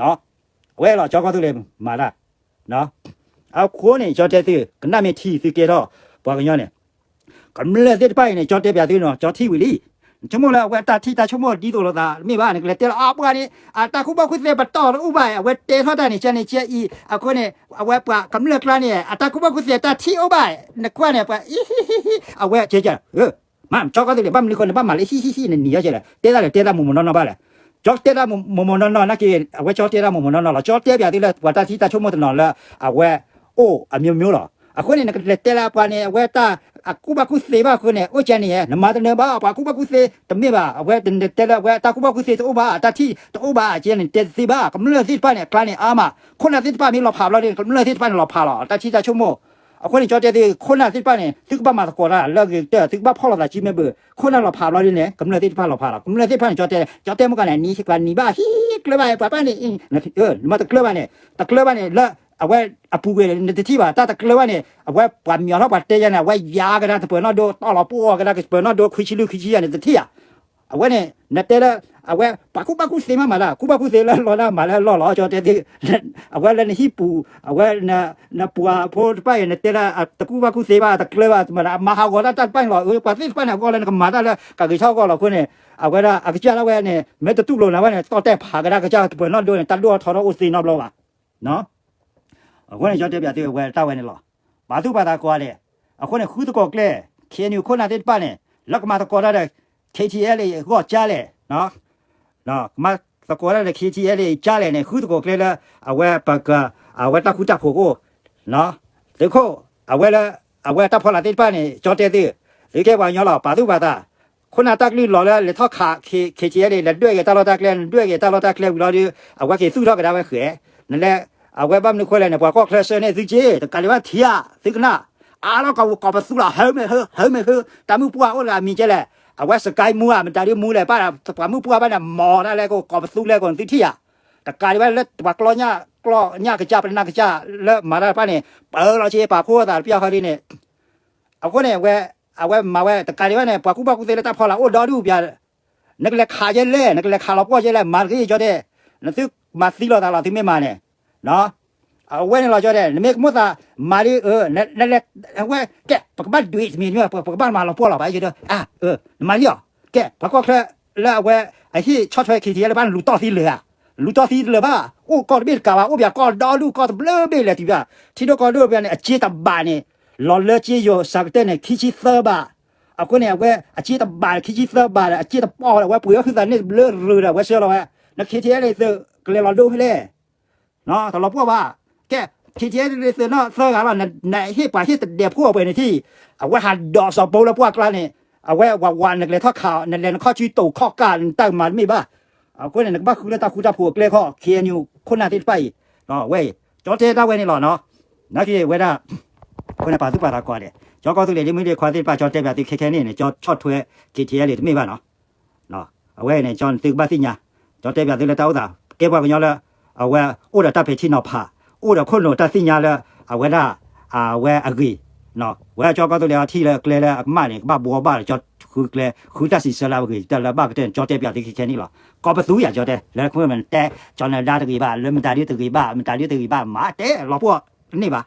အဝဲလီၤ ကၠီကီၢ်သူလ့ၤမၤတၢ်, အဃိန့ၣ် ကၠီတဲသု ကနၣ်မ့ၢ်ထံသုကဲထီၣ် ပှၤကညီန့ၣ် ကမျၢၢ်သ့ၣ်တဖၣ်အံၤန့ၣ် ကၠီတဲပၠးသုနီၤ ကၠီထံၣ်ဝံၤလံ, ဆိကမိၣ်လၢအဝဲတၢ်ထံၣ်တၢ်ဆိကမိၣ်ဒ်သိးလိာ်သးတမ့ၢ်ဘၣ် နကလဲၤတဲလီၤ အပှၤန့ၣ် အတၢ်ကူၣ်ဘၣ်ကူၣ်သ့ပတီၢ်တအိၣ်ဘၣ် အဝဲတဲထီၣ်တၢ်န့ၣ် ကဲန့ၣ်ကဲအံၤ အဃိန့ၣ် အဝဲပှၤကမျၢၢ်ကျါန့ၣ် အတၢ်ကူၣ်ဘၣ်ကူၣ်သ့တၢ်ထံၣ်အိၣ်ဘၣ် နကွၢ်န့ၣ် ပှၤအံၤ အဝဲကဲကဲ မ့ၢ်ကၠီကီၢ်သူလ့ၤ ဘၣ်မနုၤဃိ နဘၣ်မၤလၢဟံၣ်ဟံၣ်ဟံၣ် နနံၤအီၤကဲလဲၣ် တဲတၢ်လဲၣ် တဲတၢ်မိၢ်မိၢ်နီၢ်နီၢ်ဘၣ်လဲၣ်, ကၠီတဲတၢ်မိၢ်မိၢ်နီၢ်နီၢ် နာ်က့ အဝဲကၠီတဲတၢ်မိၢ်မိၢ်နီၢ်နီၢ်လီၤ ကၠီတဲပၠးသုလၢပှၤတၢ်ထံၣ်တၢ်ဆိကမိၣ်တနီၤလၢ အဝဲအိၣ်အမျိုးမျိုးလီၤ, အဃိန့ၣ် နကလဲၤတဲလၢအပှၤန့ၣ် အဝဲတၢ်အကူၣ်ဘၣ်ကူၣ်သ့ဘၣ်အဃိန့ၣ် အိၣ်ကဲန့ၣ် နမၤတနၢၤဘၣ် ပှၤကူၣ်ဘၣ်ကူၣ်သ့တမ့ၢ်ဘၣ် အဝဲတတဲလၢအဝဲတၢ်ကူၣ်ဘၣ်ကူၣ်သ့တအိၣ်ဘၣ် တၢ်ထံၣ်တအိၣ်ဘၣ် ကဲန့ၣ် တဲတသ့ဘၣ် ကမျၢၢ်သ့ၣ်တဖၣ်န့ၣ် အကျါန့ၣ်အါမး ခိၣ်နၢ်သ့ၣ်တဖၣ်မ့ၢ်လီၤဖးဘျီဒ်န့ၣ် ကမျၢၢ်သ့ၣ်တဖၣ်န့ၣ်လီၤဖးလီၤ တၢ်ထံၣ်တၢ်ဆိကမိၣ်, အဃိန့ၣ် ကၠီတဲသု ခိၣ်နၢ်သ့ၣ်တဖၣ်န့ၣ် သုကဘၣ်မၤသကိးတၢ်လၢအဂ့ၤကတၢၢ် သုကဘၣ်ဖီၣ်လိာ်သးစုမ့ၢ်ဘၣ် ခိၣ်နၢ်လီၤဖးဘျီဒ်န့ၣ် ကမျၢၢ်သ့ၣ်တဖၣ်လီၤဖးလီၤ ကမျၢၢ်သ့ၣ်တဖၣ်န့ၣ် ကၠီတဲ ကၠီတဲမုၢ်ကီၢ်န့ၣ် နံၤပှၤနံၤဘၣ်ဟံၣ်ကျၢၤဘၣ် ပှၤဘၣ်န့ၣ် နမ့ၢ်တကျၢၤဘၣ်န့ၣ် တကျၢၤဘၣ်န့ၣ် လၢအဝဲအပူၤကွံာ်န့ၣ် နတထံၣ်ဘၣ် တၢ်တကျၢၤဘၣ်န့ၣ် အဝဲပှၤမၠီၤထီၣ်ပှၤတဲယါန့ၣ် အဝဲယါကဒါတပၢၤနီၣ်ဒိ တီၢ်လီၤပှီၢ်ကဒါတပၢၤနီၣ်ဒိ ခွံဆံလွံၢ်ခွံဆံယါန့ၣ် တထံၣ်ဧါ အဝဲန့ၣ် နတဲလၢ အဝဲပှၤကူၣ်ဘၣ်ကူၣ်သ့မးမးလၢ ကူၣ်ဘၣ်ကူၣ်သ့လၢလီၤလၢမၤလၢလီၢ်လီၤ ကၠီတဲသု အဝဲလၢနဟံၣ်ပူၤ အဝဲ နပှၤဖိတဖၣ်အံၤ နတဲလၢတကူၣ်ဘၣ်ကူၣ်သ့ဘၣ် တကျၢၤဘၣ် မၤဟးဂီၤတၢ်တၢ်တဖၣ်န့ၣ်လီၤ ပှၤသ့ၣ်တဖၣ်န့ၣ် အဂီၢ်လၢနကမၤတၢ်လၢကဂ့ၤထီၣ်အဂီၢ်လီၤအဃိန့ၣ် အဝဲဒၣ်အကစၢ်ဒၣ်ဝဲန့ၣ် မ့ၢ်တတူၢ်လိာ်နၤဝဲန့ၣ် တီၢ်တဲာ်ဖးကဒါကစၢ်တပၢၤနီၣ်ဒိန့ၣ် တၢ်ဒိၣ်ထီၣ်ထီထီၣ်အိၣ်သ့နီတဘျီဘၣ် အဃိန့ၣ် ကၠီတဲပၠးသုဝဲတၢ်ဝဲန့ၣ်လီၤ. ပာ်သူၣ်ပာ်သးကိးဂၤဒဲး, အဃိန့ၣ် ဃုသကိးကျဲ ခ့ၣ်အဲၣ်ယူၣ် ခိၣ်နၢ်သ့ၣ်တဖၣ်န့ၣ် လၢကမၤသကိးတၢ်ဒီး ခ့ၣ်ထံၣ်အဲလ်အ့ၣ် အဂီၢ်ကၢ်လဲၣ်, ကမၤသကိးတၢ်ဒီး ခ့ၣ်ထံၣ်အဲလ်အ့ၣ် ကၢ်လဲၣ်န့ၣ် ဃုသကိးကျဲလၢ အဝဲ ပက အဝဲတၢ်ဃူတၢ်ဖိးအိၣ် သုးခိၣ် အဝဲလၢ အဝဲတၢ်ဖီလာ်သ့ၣ်တဖၣ်န့ၣ် ကၠီတဲသု, သုကဲပှၤကညီလီၤ ပာ်သူၣ်ပာ်သး, ခိၣ်နၢ်တၢ်ကလုၢ်လီၤလၢလဲၤထီၣ်ခး ခ့ၣ်ထံၣ်အဲလ်အ့ၣ် လဲၤဒွဲၣ်က့ၤတၢ်လီၢ်တၢ်ကျဲ လဲၤဒွဲၣ်က့ၤတၢ်လီၢ်တၢ်ကျဲဝံၤလီၤဒီး အဝဲက့ၤသူၣ်ထီၣ်ကဒါဝဲဃဲၤ, နလဲၤ အဝဲဘၣ်မနုၤဃိလဲၣ်န့ၣ် ပှၤကီၢ်ချၢဆှၢန့ၢ်သုက့ၤ တကးဒံးဘၣ်ထံၣ်ဧါ သုကနၣ်, အါလီၤကီၢ်ပသူလီၤ ဟၢမ့ၢ်ဟၢ ဟၢမ့ၢ်ဟၢ, တၢ်မုၢ်ပှၢ်အိၣ်လၢအမံၤကဲလဲၣ်, အဝဲစကဲမူဧါ မတၤဒုမူလဲၣ် ဘၣ်ပှၤမုၢ်ပှၢ်ဘၣ်န့ၣ် မီၤတၢ်လဲၣ်ကီၢ်ပသူလဲၣ်ကီၢ်သုထံၣ်ဧါ, တကးဒံးဘၣ်လၢပှၤကျီညၣ် ကျီညၣ်ကစၢ် ပနၢ်ကစၢ် လၢမၤတၢ်တဖၣ်န့ၣ် ပၢလီၤဆ့ပာ်ဖှိၣ်သးတပျၢ်ဃီဒ်န့ၣ်, အဃိန့ၣ် အဝဲမၤဝဲ တကးဒံးဘၣ်န့ၣ် ပှၤကူၣ်ဘၣ်ကူၣ်သ့လၢတၢ်ဖီလာ်အိၣ်ဒီဒူၣ်ပျၢ် နကလဲၤခးယဲလဲၣ်, နကလဲၤခးလီၤပှီၢ်ယဲလဲၣ်, မၤတဂ့ၤကၠီတဲ, နသုမၤသံလိာ်သးလီၤ သုမ့ၢ်မၤန့ၣ်, အဝဲန့ၣ်လီၤကၠီတဲ, နမ့ၢ်ကမိၣ်သးမၤဒ်အၢ, နလဲၤ, အဝဲကဲ ပကဘၣ်ဒုးတမံၤမ့ၢ် ပကဘၣ်မၤလီၤပှီၢ်လီၤဘၣ်, နမၤလံအီၤ, ကဲ ပှၤကီၢ်ချၢလၢအဝဲ အဟ့ၣ်ဆီၣ်ထွဲ ခံထံၣ်အဲလ့ၣ် ဘၣ်လူၤတီၢ်သံလၢာ်ဧါ, လူၤတီၢ်သံလၢာ်ဘၣ်, အိၣ်ကီၢ်တဘ့ၣ်တကးဘၣ်, အိၣ်ပှၤကီၢ်ဒီဒူၣ် ကီၢ်တဘျုးဘ့ၣ်လဲၤတုၤဘၣ်, ထံဒိၣ်ကီၢ်ဒိၣ်ဘၣ်န့ၣ် အစ့တဘးန့ၣ် လီၤလၢစ့ယိၤစးကတၢၢ်န့ၣ် ခံဆံသၢဘး, အဃိန့ၣ် အဝဲအစ့တဘး ခံဆံသၢဘးဒီး အစ့တပီၢ်ဒီး အဝဲပှ့ၤအီၣ်ဟုသးန့ၣ်တဘျုးရၢဒီး အဝဲဆှၢလီၤဝဲ, န ခံထံၣ်အဲလ့ၣ် သုးကလဲၤလီၤဒိဖဲလဲၣ်, တလီၤပှီၢ်ဘၣ်, ကဲ ခံထံၣ်အဲလ့ၣ် သုးနီၢ်သၢဂၤလီၤ, နဟ့ၣ်ပှၤဟ့ၣ်တဒဲးဖိအပှဲၤန့ၣ်ထံၣ်, အဝဲဟးဒိးစီၤဘိလၢပှၢ်ကျါန့ၣ်, အဝဲဝးဝး နကလဲၤထီၣ်ခးအီၤ နလဲၤနခီၣ်ဆူတိာ်ခီၣ်ကၢ် နတၢ်မၤတမ့ၢ်ဘၣ်, အဃိန့ၣ် နကဘၣ်ဃုလၢတၢ်ဃူတၢ်ဖိးအကျဲခီၣ် ခ့ၣ်အဲၣ်ယူၣ် ခိၣ်နၢ်သ့ၣ်တဖၣ်အံၤ, ဝဲအံၤ ကၠီတဲတၢ်ဝဲန့ၣ်လီၤနီၤ, နာ်က့ဝဲဒၣ်, အဃိန့ၣ် ပာ်သူၣ်ပာ်သးကိးဂၤဒဲး, ကၠီကီၢ်သူလ့ၤ ဒ့မုၣ်ဒ့ခွါသ့ၣ်တဖၣ် ကၠီတဲပၠးသုခဲခဲန့ၣ်န့ၣ် ကၠီဆီၣ်ထွဲ ခ့ၣ်ထံၣ်အဲလ့ၣ် တမ့ၢ်ဘၣ်နီၤ အဝဲန့ၣ် ကၠီသုကဘၣ်သ့ၣ်ညါ, ကၠီတဲပၠးသုလၢတၢ်အိၣ်သး ကဲပှၤကညီလၢ အဝဲအိၣ်ဒီးတၢ်ပဲာ်ထံနီၤဖး, အိၣ်ဒီးခိၣ်နူာ်တၢ်သ့ၣ်ညါလၢ အဝဲဒၣ် အဝဲအဂ့ၢ်, ဝဲကၠီကီၢ်သူလ့ၤအထံၣ်လၢကျဲလၢအကမၣ်န့ၣ် ကဘၣ်ဘှီဘၣ်ဒီး ကၠီဃုကျဲ ဃုတၢ်စံးဆၢလၢအဂ့ၤ တၢ်လၢဘၣ်ကတၢၢ်န့ၣ် ကၠီတဲပၠးသုခဲခဲန့ၣ်လီၤ. ကီၢ်ပသူယၤကၠီတဲ လၢနတဲ ကၠီနဒါတဂ့ၤဘၣ် လၢမတၤဒုတဂ့ၤဘၣ် မတၤဒုတဂ့ၤဘၣ် မၤတဲလီၤပှီၢ်န့ၣ်ဘၣ်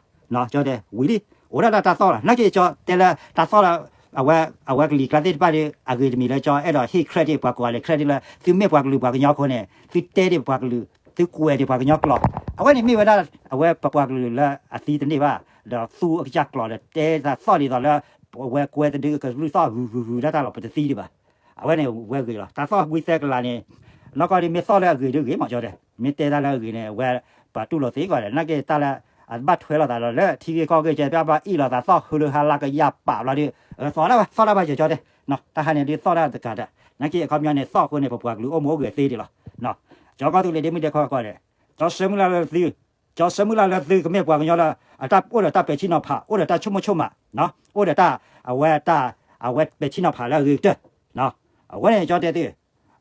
ကၠီတဲ ဝံၤလံ အိၣ်ဒၣ်တၢ်သီၣ်လီၤ. နာ်က့ကၠီတဲလၢတၢ်သီၣ်လၢ အဝဲ အဝဲကလံၤကျါသ့ၣ်တဖၣ်ဒီး အဂ့ၤတမံၤလၢကၠီအဲၣ်ဒိးဟ့ၣ် credit ပှၤကိးဂၤဒဲး credit လၢ သုမ့ၢ်ပှၤကလုာ်ပှၤကညီအဃိန့ၣ် သုတဲဒံးပှၤကလုာ် သုကွဲးဒံးပှၤကညီကျိာ် အဝဲန့ၣ်မ့ၢ်ဝဲဒၣ် အဝဲပပှၤကလုာ်လၢအသံတန့ၢ်ဘၣ် ဒီးသူအကစၢ်ကျိာ်ဒီးတဲတၢ်သီၣ်ဒ်သိးလၢ အဝဲကွဲတဒုကလုၢ်သီၣ်ဂုၤဂုၤဂုၤဒၣ်တၢ်လီၤ ပတသံဒံးဘၣ်. အဝဲန့ၣ်ဝဲဂ့ၤလီၤ. တၢ်သီၣ်ဝံသဲကလၤန့ၣ် နီၢ်ကီၢ်ဒ်မ့ၢ်သီၣ်လၢအဂ့ၤဒ်ဂ့ၤမး ကၠီတဲ မ့ၢ်တဲတၢ်လၢအဂ့ၤန့ၣ် အဝဲ ပှၤတူၢ်လိာ်သ့ကိးဂၤဒဲး နာ်က့တၢ်လၢ အဘၣ်ထွဲလိာ်သးဒီးလၢထံဂ့ၢ်ကီၢ်ဂ့ၢ် ကဲဘၣ်အ့ၣ်လိာ်သးသီၣ်ဃုလၢဟါလၢကယၤပာ်ဘျီဒီး သီၣ်ဒၣ်ဘၣ် သီၣ်ဒၣ်ဘၣ် ကၠီတဲ တၢ်ဟါန့ၣ်ဒ်သီၣ်ဒၣ်တကးတၢ် နာ်က့အခီပညီန့ၣ် သီၣ်အဃိန့ၣ် ပပှၤကလုာ်အိၣ်မူအိၣ်ဂဲၤသ့ဒံးလီၤ. ကၠီကီၢ်သူလ့ၤဒ့မုၣ်ဒ့ခွါကိးဂၤဒဲး ကၠီဆၢမုၢ်လၢ်လၢသု ကၠီဆၢမုၢ်လၢ်လၢသုကမ့ၢ်ပှၤကညီလၢ အတၢ်အိၣ်ဒီးတၢ်ပဲာ်ထံနီၤဖး အိၣ်ဒီးတၢ်ဆိကမိၣ်ဆိကမး အိၣ်ဒီးတၢ် အဝဲတၢ် အဝဲပဲာ်ထံနီၤဖးလၢအဂ့ၤကတၢၢ် အဝဲန့ၣ်ကၠီတဲသု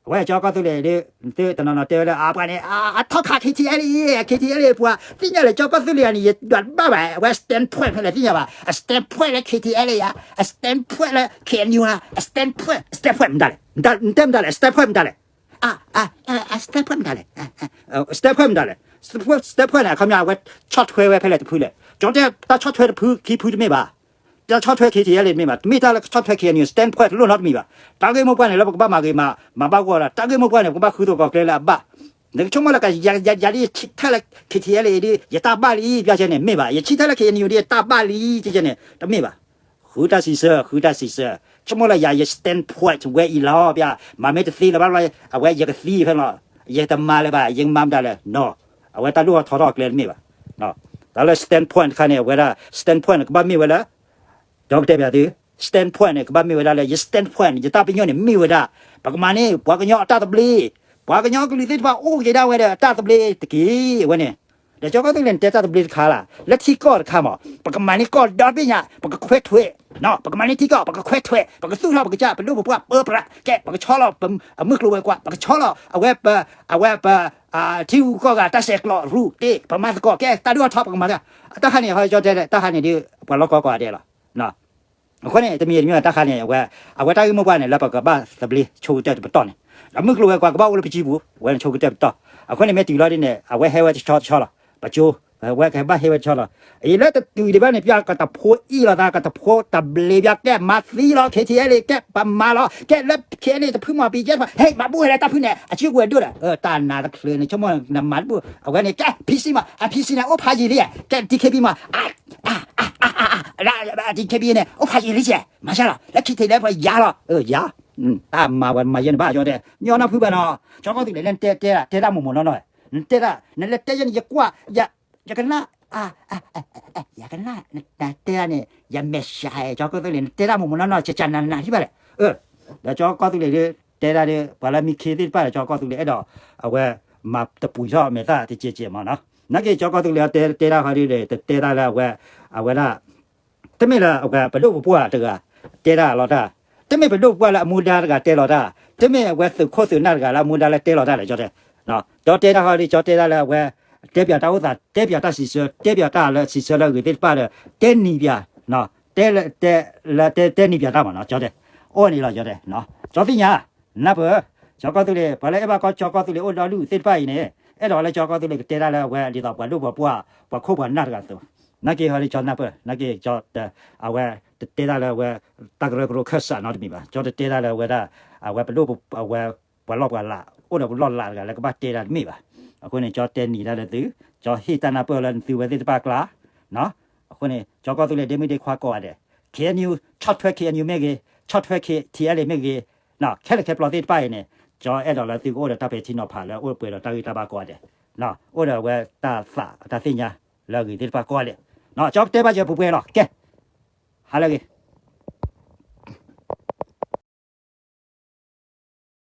အဝဲကၠီကီၢ်သူလ့ၤဒ် သုတနီၤနီၤတဲဝဲလၢ အပှၤန့ၣ် အထီၣ်ခး ခ့ထံၣ်အဲလ့ၣ် ခ့ထံၣ်အဲလ့ၣ် ပှၤသ့ၣ်ညါလၢကၠီကီၢ်သူလ့ၤဧါန့ၣ် ယဒွးတဘၣ်ဘၣ် အဝဲ standpoint ဖဲလဲၣ်သ့ၣ်ညါဘၣ် အ standpoint လၢ ခ့ထံၣ်အဲလ့ၣ်ဧါ အ standpoint လၢ ခ့ၣ်အဲၣ်ယူၣ်ဧါ အ standpoint standpoint မတၤလဲၣ် နတဲမတၤလဲၣ် standpoint မတၤလဲၣ် အ အ အ standpoint မတၤလဲၣ် standpoint မတၤလဲၣ် standpoint န့ၣ် အခီပညီ အဝဲဆီၣ်ထွဲဝဲဖဲလဲၣ်တဖုလဲၣ် ကၠီတဲ တၢ်ဆီၣ်ထွဲတဖုခံဖုတမ့ၢ်ဘၣ် တၢ်ဆီၣ်ထွဲ ခ့ထံၣ်အဲလ့ၣ် တမ့ၢ်ဘၣ် တမ့ၢ်တၢ်လၢဆီၣ်ထွဲ ခ့ၣ်အဲၣ်ယူၣ် standpoint တလိၣ်နီတမံၤဘၣ် တၢ်ဂ့ၢ်မိၢ်ပှၢ်န့ၣ် လၢပကဘၣ်မၤဂ့ၤမၤ မၤဘၣ်ဂီၢ်ဒီး တၢ်ဂ့ၢ်မိၢ်ပှၢ်န့ၣ် ပကဘၣ်ဃုသကိးကျဲလၢအဘၣ် နကဆိကမိၣ်လၢ ယၤဒ်ယဆံးထဲလၢ ခ့ထံၣ်အဲလ့ၣ် ဒ် ယတၢ်ဘၣ်လံ ပျၢ်ကဲန့ၣ် မ့ၢ်ဘၣ် ယဆံးထဲလၢ ခ့ၣ်အဲၣ်ယူၣ် ဒ်ယတၢ်ဘၣ်လံ ကဲန့ၣ် တမ့ၢ်ဘၣ် ဃုတၢ်စံးဆၢ ဃုတၢ်စံးဆၢ ဆိကမိၣ်လၢယၤ ယ standpoint ဝဲအံၤလီၤ ပျၢ် မၤမ့ၢ်တသ့လၢၤဘၣ် အဝဲယကသံဖဲလီၤ ယတမၤလၢၤဘၣ် ယကမၤမတၤလဲၣ် အဝဲတၢ်ဒိၣ်ထီၣ်ထီထီၣ်ကျဲတမ့ၢ်ဘၣ် တၢ်လၢ standpoint တခါန့ၣ် အဝဲဒၣ် standpoint န့ၣ် ကဘၣ်မ့ၢ်ဝဲလၢ ဒီးကတဲဘၣ်သု standpoint န့ၣ် ကဘၣ်မ့ၢ်ဝဲဒၣ်လၢ ယ standpoint န့ၣ် ယတၢ်ပညိၣ်န့ၣ် မ့ၢ်ဝဲဒၣ် ပကမၤန့ၢ် ပှၤကညီအတၢ်သဘျ့ ပှၤကညီကလုာ်သ့ၣ်တဖၣ်အိၣ်က့ၤဒၣ်ဝဲဒီးတၢ်သဘျ့တက့ၢ် အဝဲန့ၣ် ဒီးကၠီကီၢ်သူလ့ၤန့ၣ် တဲတၢ်သဘျ့တခါလၢ် လၢထံကီၢ်တခါမး ပကမၤန့ၢ်ကီၢ်ဒီဘ့ၣ်ညါ ပကခွဲးထွဲး ပကမၤန့ၢ်ထံကီၢ် ပကခွဲးထွဲး ပကသူၣ်ထီၣ်ပကစၢ် ပဒိၣ်ပပှၢ်ပၢပြး ကဲ ပကဆီလီၤအမုၢ်ကျိၤဝဲၤကွာ် ပကဆီလီၤ အဝဲပ အဝဲပ ထံဂုၤကီၢ်ဂၤ တၢ်ဆဲးကျိးရူၢ်တ့ၢ် ပမၤသကိး ကဲ တၢ်ဒိၣ်ထီၣ်ထီ ပကမၤ တၢ်ခါန့ၣ် ဟီကၠီတဲ တၢ်ခါန့ၣ်ဒ် ပှၤလီၢ်ကီၢ်ကိးဂၤဒဲးလီၤ အဃိန့ၣ် တမံၤတမံၤ တၢ်ခါန့ၣ် အဝဲ အဝဲတၢ်ဂ့ၢ်မိၢ်ပှၢ်န့ၣ် လၢပကဘၣ်သဘျ့ဆိကတၢၢ်တပတီၢ်န့ၣ် ဒီးမုၢ်ကျိၤဝဲၤကွာ်ကဘၣ်အိၣ်လၢပစုပူၤ အဝဲန့ၣ်ဆိကတၢၢ်တပတီၢ် အဃိန့ၣ် မ့ၢ်တုၤလီၤဒ်န့ၣ် အဝဲဟဲဝဲတဆီတဆီလီၤ ပကၠိ အဝဲကဘၣ်ဟဲဝဲတဆီလီၤ အံၤလၢတတုၤဒံးဘၣ်န့ၣ် ပျၢ်ကတဖိအ့ၣ်လိာ်သး ကတဖိတဘျ့ ပျၢ်ကဲမၤသံလီၤ ခ့ထံၣ်အဲလ့ၣ် ကဲပမၤလီၤ ကဲလၢ ခ့ထံၣ်အဲလ့ၣ် တဖုမီၤပံၤကဲ ဟဲ မၤဘူၣ်ဟဲလၢတၢ်ဖုန့ၣ် အစုကဝဲၤဒိၣ်ဒီး တၢ်နးတချုးန့ၣ် ဆိကမိၣ်နမၤတဘူၣ် အဝဲန့ၣ် ကဲ ဖံစံမး အဖံစံန့ၣ် အိၣ်ဖးယံာ်လံ ကဲ DKB မး DKB န့ၣ် အိၣ်ဖးယံာ်လံကဲ မၤဆါလီၤ လၢခံထံးလၢပှၤယၤလီၤ ယၤ တၢ်မၤဝဲမၤယဲန့ၣ်ဘၣ် ကၠီတဲ ညီနုၢ်ဖုဘၣ်နီၤ ကၠီကီၢ်သူလ့ၤလၢနတဲတဲဒၣ် တဲဒၣ်မိၢ်မိၢ်နီၢ်နီၢ် နတဲဒၣ် နလဲၤတဲယဲန့ၣ် ယကွၢ် ယကနၣ် ယကနၣ် နတဲဒၣ်န့ၣ် ယမဲာ်ဆှး ကၠီကီၢ်သူလ့ၤ နတဲဒၣ်မိၢ်မိၢ်နီၢ်နီၢ် ကကနၤနၤထံၣ်ဘၣ်လဲၣ် ဒီးကၠီကီၢ်သူလ့ၤဒ် တဲဒၣ်ဒီး ပှၤလၢမံခ့သ့ၣ်တဖၣ်ဒီး ကၠီကီၢ်သူလ့ၤအဲၣ်ဒိး အဝဲ မၤတပူၤထီၣ်မဲာ်သၣ်တကဲးကဲးမးနီၤ နာ်က့ ကၠီကီၢ်သူလ့ၤတဲဒၣ်ဃီဒီး တတဲဒၣ်လၢအဝဲ အဝဲဒၣ် တမ့ၢ်လၢအဝဲပဒိၣ်ပပှၢ်တဂၤ တဲဒၣ်လီၤတၢ် တမ့ၢ်ပဒိၣ်ပပှၢ်လၢအမူဒါတဂၤတဲလီၤတၢ် တမ့ၢ်အဝဲသုးခိၣ်သုးနၢ်တဂၤလၢအမူဒါလၢတဲလီၤတၢ်လဲၣ် ကၠီတဲ ကၠီတဲဒၣ်ဃီဒီး ကၠီတဲဒၣ်လၢအဝဲ တဲပၠးတၢ်အိၣ်သး တဲပၠးတၢ်စံးဆၢ တဲပၠးတၢ်လၢစံးဆၢလၢအဂ့ၤသ့ၣ်တဖၣ်ဒီး တဲနံၤပၠး တဲလၢ တဲ တဲနံၤပၠးတၢ်မးနီၤ ကၠီတဲ အိၣ်န့ၣ်လီၤ ကၠီတဲ ကၠီသ့ၣ်ညါ နၢ်ပၢၢ် ကၠီကီၢ်သူလ့ၤ ပှၤလၢအဲၣ်ဘၣ်ကီၢ်ကၠီကီၢ်သူလ့ၤအိၣ်ဒီဒူၣ်သ့ၣ်တဖၣ်အံၤန့ၣ် အဲၣ်ဒိးလၢကၠီကီၢ်သူလ့ၤကတဲတၢ်လၢအဝဲဒ်သိးပှၤဒိၣ်ပှၤပှၢ် ပှၤခိၣ်ပှၤနၢ်တဂၤအသိး, နာ်က့ဟီလၢကၠီနၢ်ပၢၢ် နာ်က့ကၠီ အဝဲတတဲတၢ်လၢအဝဲ တၢ်ကရၢကရိခၢၣ်စးနီတမံၤဘၣ်, ကၠီတတဲတၢ်လၢအဝဲဒၣ် အဝဲပဒိၣ်အဝဲ ပှၤလီၢ်ပှၤလး အိၣ်ဒီးပလီၢ်လးတဂၤလၢကဘၣ်တဲတၢ်တမ့ၢ်ဘၣ်. အဃိန့ၣ် ကၠီတဲနံၤတၢ်လၢသု, ကၠီဟ့ၣ်တၢ်နၢ်ပၢၢ်လၢနသုဝဲသ့ၣ်တဖၣ်အကျါ အဃိန့ၣ် ကၠီကီၢ်သူလ့ၤဒ့မုၣ်ဒ့ခွါကိးဂၤဒဲး K N U ဆီၣ်ထွဲ K N U မ့ၢ်ဂ့ၤ, ဆီၣ်ထွဲ K T L A မ့ၢ်ဂ့ၤ, ခဲလၢာ်ခဲပျီသ့ၣ်တဖၣ်အံၤန့ၣ် ကၠီအဲၣ်ဒိးလၢသုကအိၣ်ဒီးတၢ်ပဲာ်ထံနီၤဖးလၢအိၣ်ပှဲၤဒီးတၢ်ဂံၢ်တၢ်ဘါကိးဂၤဒဲး, အိၣ်ဒီးအဝဲတၢ်သးတၢ်သ့ၣ်ညါလၢအဂ့ၤသ့ၣ်တဖၣ်ကိးဂၤဒဲး, ကၠီကတဲဘၣ်ယဲပှဲၤပှဲၤလီၤ. ကဲ ဟါလၢအဂ့ၤ.